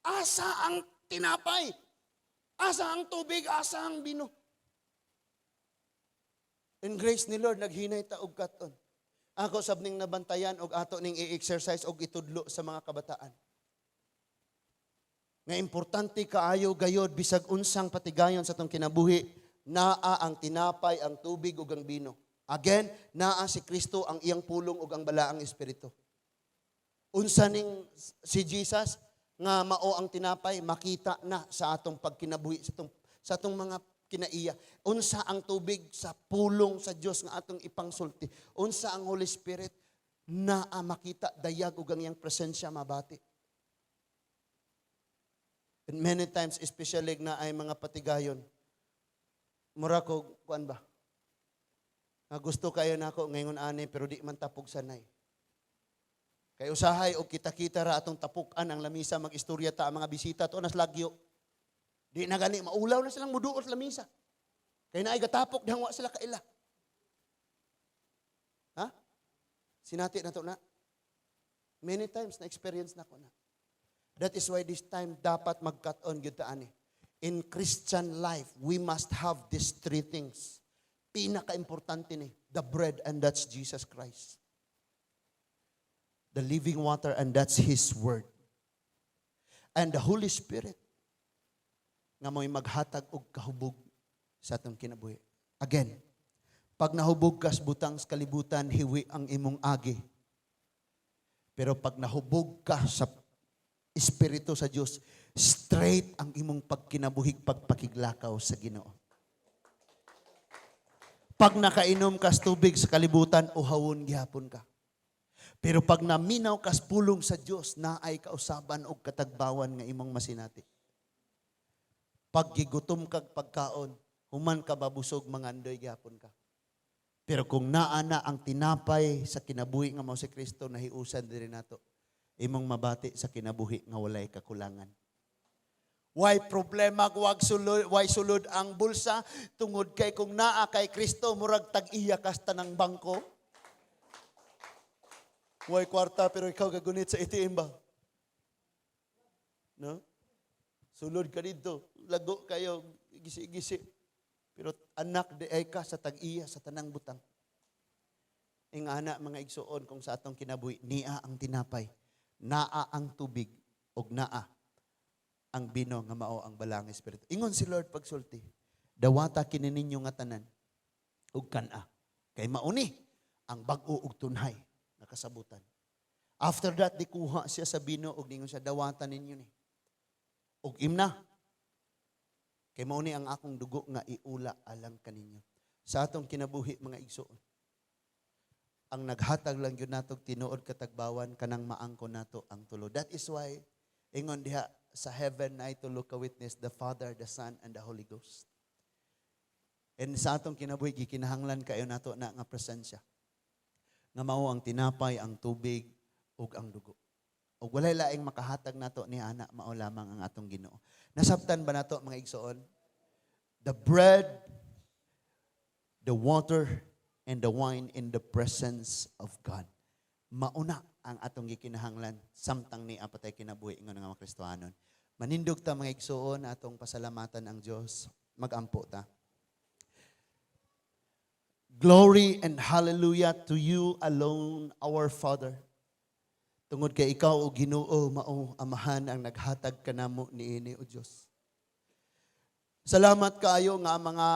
Asa ang tinapay? Asa ang tubig? Asa ang bino? In grace ni Lord, naghinay ta og katon. Ako sab ning nabantayan og ato ning i-exercise og itudlo sa mga kabataan. Nga importante kaayo gayod, bisag unsang patigayon sa atong kinabuhi, naa ang tinapay, ang tubig ug ang bino. Again, naa si Kristo, ang iyang pulong ug ang balaang espiritu. Unsa ning si Jesus nga mao ang tinapay, makita na sa atong pagkinabuhi, sa atong mga kinaiya. Unsa ang tubig? Sa pulong sa Dios nga atong ipangsulti. Unsa ang Holy Spirit? Naa, makita dayag ug ang iyang presensya mabati. And many times, especially na ay mga patigayon, mura ko, kuan ba? Nga gusto kayo nako ngayon ani, pero di man tapog sanay. Kay usahay og kita-kita ra atong tapukan ang lamisa, mag-istorya ta ang mga bisita to nas lagyo. Di na gani maulaw na silang muduot sa lamisa. Kay naay gatapok dihang wa sila kaila. Ha? Sinati na to na. Many times na experience na ko na. That is why this time dapat mag-cut on gyud ta ani. In Christian life, we must have these three things. Pinaka-importante ni, the bread, and that's Jesus Christ. The living water, and that's His Word. And the Holy Spirit nga mo'y maghatag og kahubog sa atong kinabuhi. Again, pag nahubog kas butang sa kalibutan, hiwi ang imong agi. Pero pag nahubog ka sa Espiritu sa Dios, straight ang imong pagkinabuhig pagpakiglakaw sa Ginoo. Pag nakainom kas tubig sa kalibutan, uhawon gihapon ka. Pero pag naminaw kas pulong sa Dios, naay kausaban og katagbawan nga imong masinati. Pag gigutom kag pagkaon, human ka mabusog, mangandoy gihapon ka. Pero kung naa na ang tinapay sa kinabuhi nga mao si Kristo, nahiusan diri nato. Imong mabati sa kinabuhi nga walay kakulangan. Why problema wag sulod, why sulod ang bulsa? Tungod kay kung naa kay Kristo, murag tag-iya kas tanang bangko. Why kwarta pero ikaw gagunit sa ATM ba? No? Sulod ka dito, lago kayo, gisi-gisi. Pero anak di ay ka sa tag-iya sa tanang butang. Ingana, mga igsuon, kung sa atong kinabuhi, nia ang tinapay, naa ang tubig, ug naa ang bino nga mao ang balaang espiritu. Ingon si Lord pagsulti, "Dawata kini ninyo nga tanan ug kan-a. Kay mauni ang bag-o ug tunhay nga kasabutan." After that, dikuha siya sa bino ug ningon siya, "Dawata ninyo ni. Ug imna. Kay mao ni ang akong dugo nga iula alang kaninyo." Sa atong kinabuhi, mga igsoon, ang naghatag lang yun natog tinuod katagbawan kanang maangko nato ang tulo. That is why ingon diha sa heaven na tulo ka witness, the Father, the Son, and the Holy Ghost. And sa atong kinabuhi, gikinahanglan kayo nato na nga presensya. Nga mao ang tinapay, ang tubig, ug ang dugo. Ug walay laing makahatag nato ni ana, mao lamang ang atong Ginoo. Nasabtan ba nato, mga igsoon? The bread, the water, and the wine in the presence of God. Mauna ang atong gikinahanglan samtang ni apatay kinabuhi ingon nga mga Kristohanon. Manindog ta, mga igsoon, atong pasalamatan ang Dios. Magampo ta. Glory and hallelujah to you alone, our Father. Tungod kay ikaw, o Ginoo, mao Amahan ang naghatag kanamo niini, o Dios. Salamat kaayo nga ang mga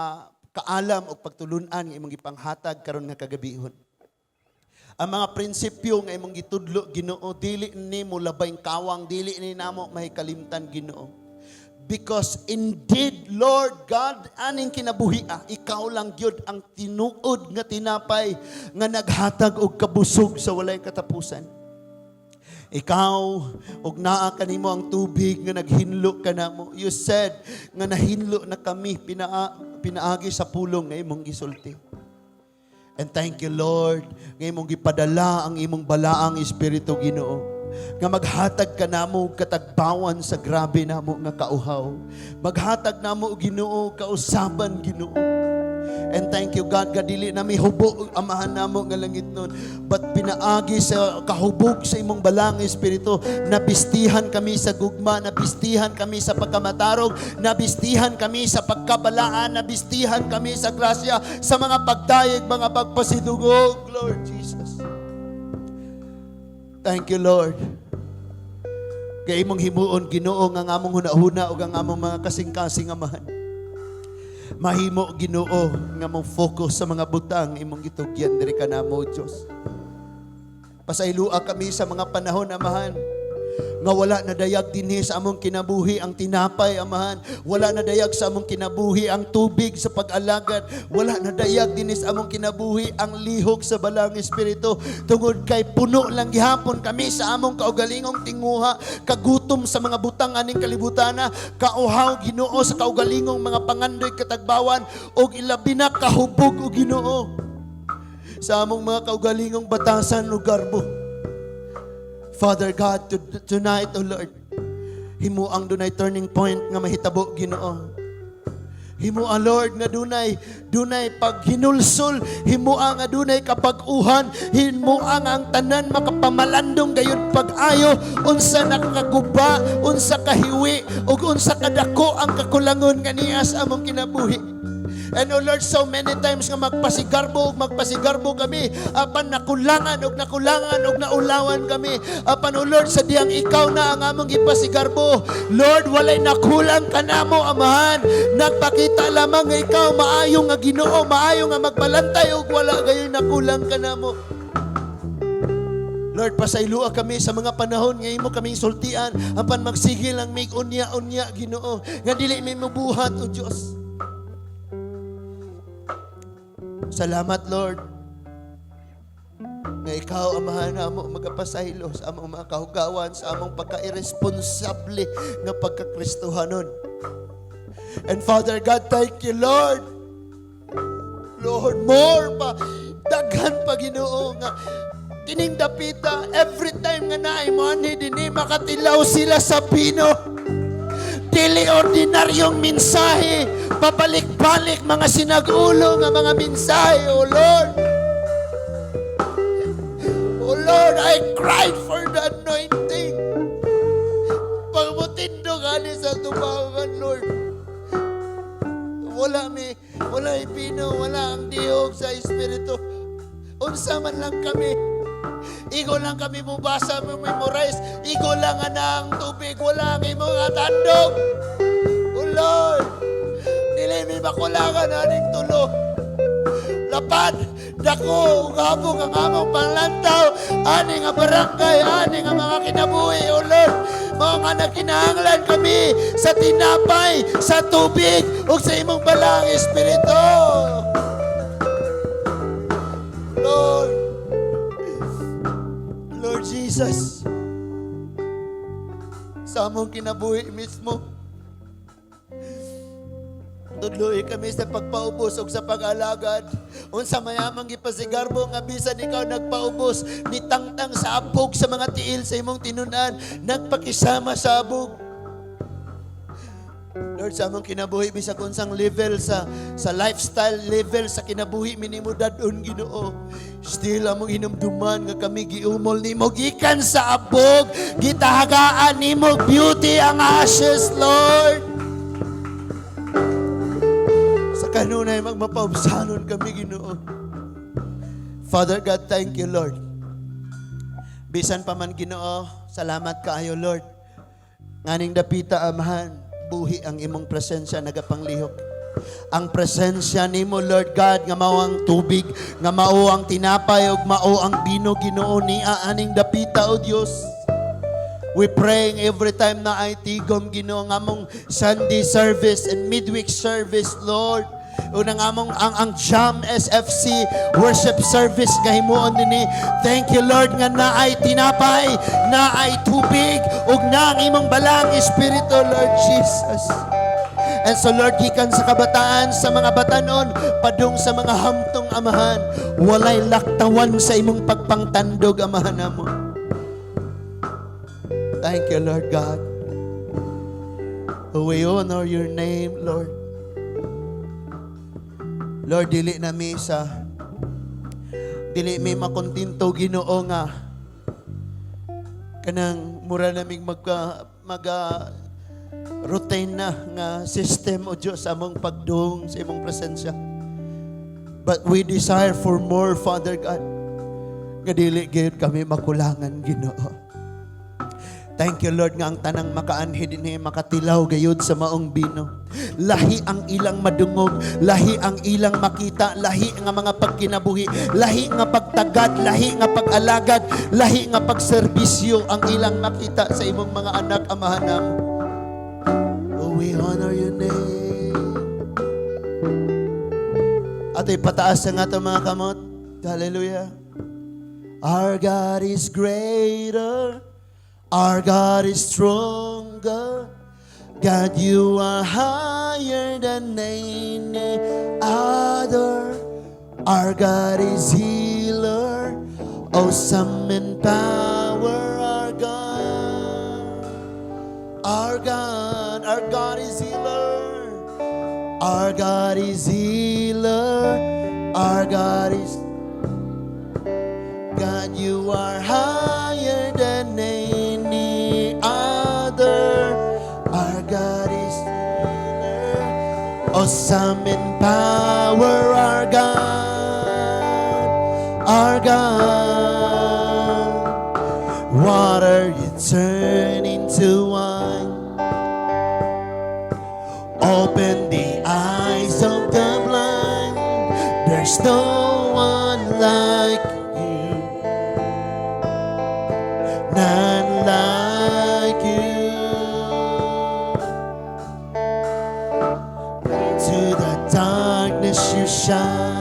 kaalam o pagtulunan nga imong gipanghatag karon nga kagabihon. Ang mga prinsipyo nga imong gitudlo, Ginoo, dili ni mo labay kawang, dili ni namo mahikalimtan, Ginoo. Because indeed, Lord God, aning kinabuhi, ikaw lang gyud ang tinuod nga tinapay nga naghatag og kabusog sa walay katapusan. Ikaw, og naa kanimo ang tubig nga naghinlo kanamo. You said nga nahinlo na kami pinaagi sa pulong nga imong gisulti. And thank you, Lord, nga imong gipadala ang imong balaang Espiritu, Ginoo. Nga maghatag ka namo og katagbawan sa grabe namo nga kauhaw. Maghatag namo, Ginoo, kausaban, Ginoo. And thank you, God, nga dili na hubo, Amahan namo nga langitnon. But pinaagi sa kahubog sa imong Balaang Espiritu, nabistihan kami sa gugma, nabistihan kami sa pagkamatarong, nabistihan kami sa pagkabalaan, nabistihan kami sa grasya, sa mga pagdayeg, mga pagpasidungog, Lord Jesus. Thank you, Lord. Kay imong himuon, Ginoo, nga ang among hunahuna ug ang among mga kasing-kasing, Amahan, mahimo, Ginoo, nga mo focus sa mga butang imong gitugyan diri kanamo, Dios. Pasaylua kami sa mga panahon, Amahan, nga wala na dayag dinhi sa among kinabuhi ang tinapay, Amahan. Wala na dayag sa among kinabuhi ang tubig sa pag-alagad. Wala na dayag dinhi sa among kinabuhi ang lihok sa Balaang Espiritu. Tungod kay puno lang gihapon kami sa among kaugalingong tinguha, kagutom sa mga butang aning kalibutana, kauhaw, Ginoo, sa kaugalingong mga pangandoy katagbawan, ug ilabi na kahubog o Ginoo sa among mga kaugalingong batasan ug garbo. Father God, tonight, O Lord, himuang dunay turning point nga mahitabo, Ginoo. Himua, Lord, nga dunay paghinulsol, himua nga dunay kapag-uhan, himua nga ang tanan makapamalandong gayud pag-ayo, unsa nakakaguba, unsa kahiwi, ug unsa kadako ang kakulangon nga niya sa among kinabuhi. And oh Lord, so many times nga magpasigarbo ug magpasigarbo kami, apan nakulangan ug nakulangan ug naulawan kami. Apan, oh Lord, sa diyang ikaw na ang among ipasigarbo, Lord, walay nakulang kanamo, Amahan. Nagpakita lamang nga ikaw maayo nga Ginoo, maayo nga magbalantay ug wala gayoy nakulang kanamo. Lord, pasaylua kami sa mga panahon nga imo kaming sultian, apan magsige lang mig unya-unya, Ginoo, nga dili mi mubuhat, o Dios. Salamat, Lord, nga ikaw, Amahan namo, magapasaylo sa among mga kahugawan, sa among pagka-irresponsable nga pagkakristohanon. And Father God, thank you, Lord. Lord, more pa. Daghan pa, Ginoo, nga kining dapita, every time nga naay mo ani dinhi, makatilaw sila sa pino. Dili ordinaryong mensahe, pabalik-balik mga sinagulo nga mga mensahe, O Lord. Oh Lord, I cried for the anointing. Pagmutindog ani sa tubangan, Lord. Wala mi, wala ipino, wala ang dihog sa Espiritu. Unsa man lang kami. Igo lang kami mubasa, mo memorize. Igo lang nga ang tubig, wala ang imong atandog. Oh Lord, dili mi makulangan aning tulo. Lapad, dako, ug habog ang among panglantaw, ani nga barangay, ani nga mga kinabuhi, O Lord. Mga nga nagkinahanglan kami sa tinapay, sa tubig, ug sa imong Balaang Espiritu. Lord, Lord Jesus, sa among kinabuhi mismo, tudloi kami sa pagpaubos ug sa pag-alagad. Unsa mayamang gipasigarbo nga bisan ikaw nagpaubos, nitangtang sa abog sa mga tiil sa imong tinunan, nagpakisama sa abog. Lord, sa among kinabuhi, bisag unsang level sa lifestyle level sa kinabuhi minimo dad-on, Ginoo. Still among hinumduman nga kami giumol nimo gikan sa abog, gitahagaan nimo beauty ang ashes, Lord. Sa kanunay magmapaubsanon kami, Ginoo. Father God, thank you, Lord. Bisan pa man, Ginoo, salamat kaayo, Lord. Nganing dapita, Amahan, buhi ang imong presensya nagapanglihok. Ang presensya nimo, Lord God, nga mao ang tubig, nga mao ang tinapay ug mao ang bino, Ginoo, nia aning dapita, o Dios. We praying every time na ay tigom, Ginoo, ang among Sunday service and midweek service, Lord. Unang among ang Jam SFC worship service nga himuon dinhi. Thank you, Lord, nga naay tinapay, naay tubig ug na ang imong Balaang Espiritu, Lord Jesus. And so, Lord, gikan sa kabataan, sa mga batanon, padung sa mga hamtong, Amahan, walay laktawan sa imong pagpangtandog, Amahan namo. Thank you, Lord God. We honor your name, Lord. Lord, dili mi makontento, Ginoo, nga kanang mura naming magka maga routine na nga system o Diyos among pagdung sa imong presensya. But we desire for more, Father God. Nga dili gyud kami makulangan, Ginoo. Thank you, Lord, nga ang tanang makaanhi dinhi makatilaw gayud sa maong bino. Lahi ang ilang madungog, lahi ang ilang makita, lahi nga mga pagkinabuhi, lahi nga pagtagad, lahi nga pag-alagad, lahi nga pagserbisyo ang ilang makita sa imong mga anak, Amahan namo. Oh, we honor your name. Ato ipataas ang atong mga kamot. Hallelujah. Our God is greater. Our God is stronger. God, you are higher than any other. Our God is healer. Awesome in power, our God. Our God, our God is healer. Our God is healer. Our God is God, you are higher than any other. Our God is healer. Awesome in power, our God. Our God. Water you turn into wine. Open the eyes of the blind. There's no one like you. None like you. Into the darkness you shine.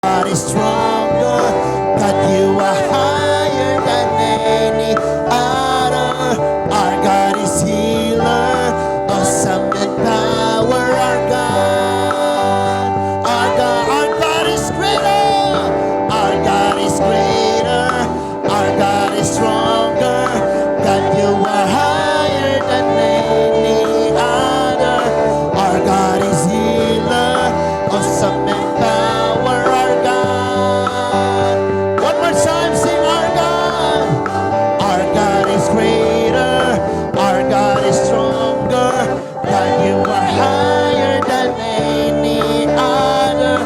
God is stronger. God, you are higher than any other. Our God is healer, awesome in power. Our God, our God, our God is greater. Our God is greater. Our God is stronger. God, you are higher than any other. Our God is healer, awesome in power. Our God. One more time, sing our God. Our God is greater. Our God is stronger. God, you are higher than any other.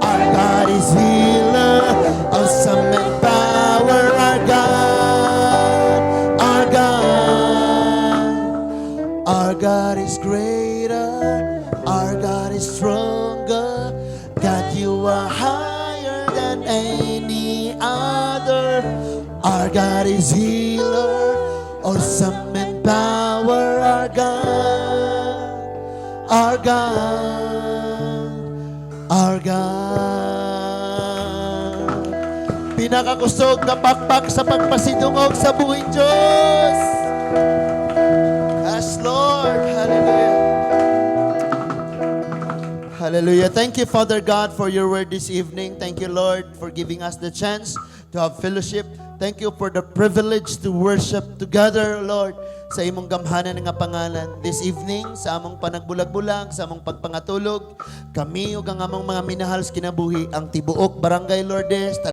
Our God is healer, awesome in power. Our God, our God. Our God is greater. Our God is stronger. God, you are higher than any other. Our God is healer, awesome in power. Our God, our God, our God. Pinakakusog nga pakpak sa pagpasidungog sa buhing Diyos. Yes, Lord. Hallelujah. Hallelujah. Thank you, Father God, for your word this evening. Thank you, Lord, for giving us the chance to have fellowship. Thank you for the privilege to worship together, Lord, sa imong gamhanan nga pangalan. This evening, sa among panagbulag-bulag, sa among pagpangatulog, kami ug ang among mga minahal sa kinabuhi, ang tibuok Barangay Lourdes,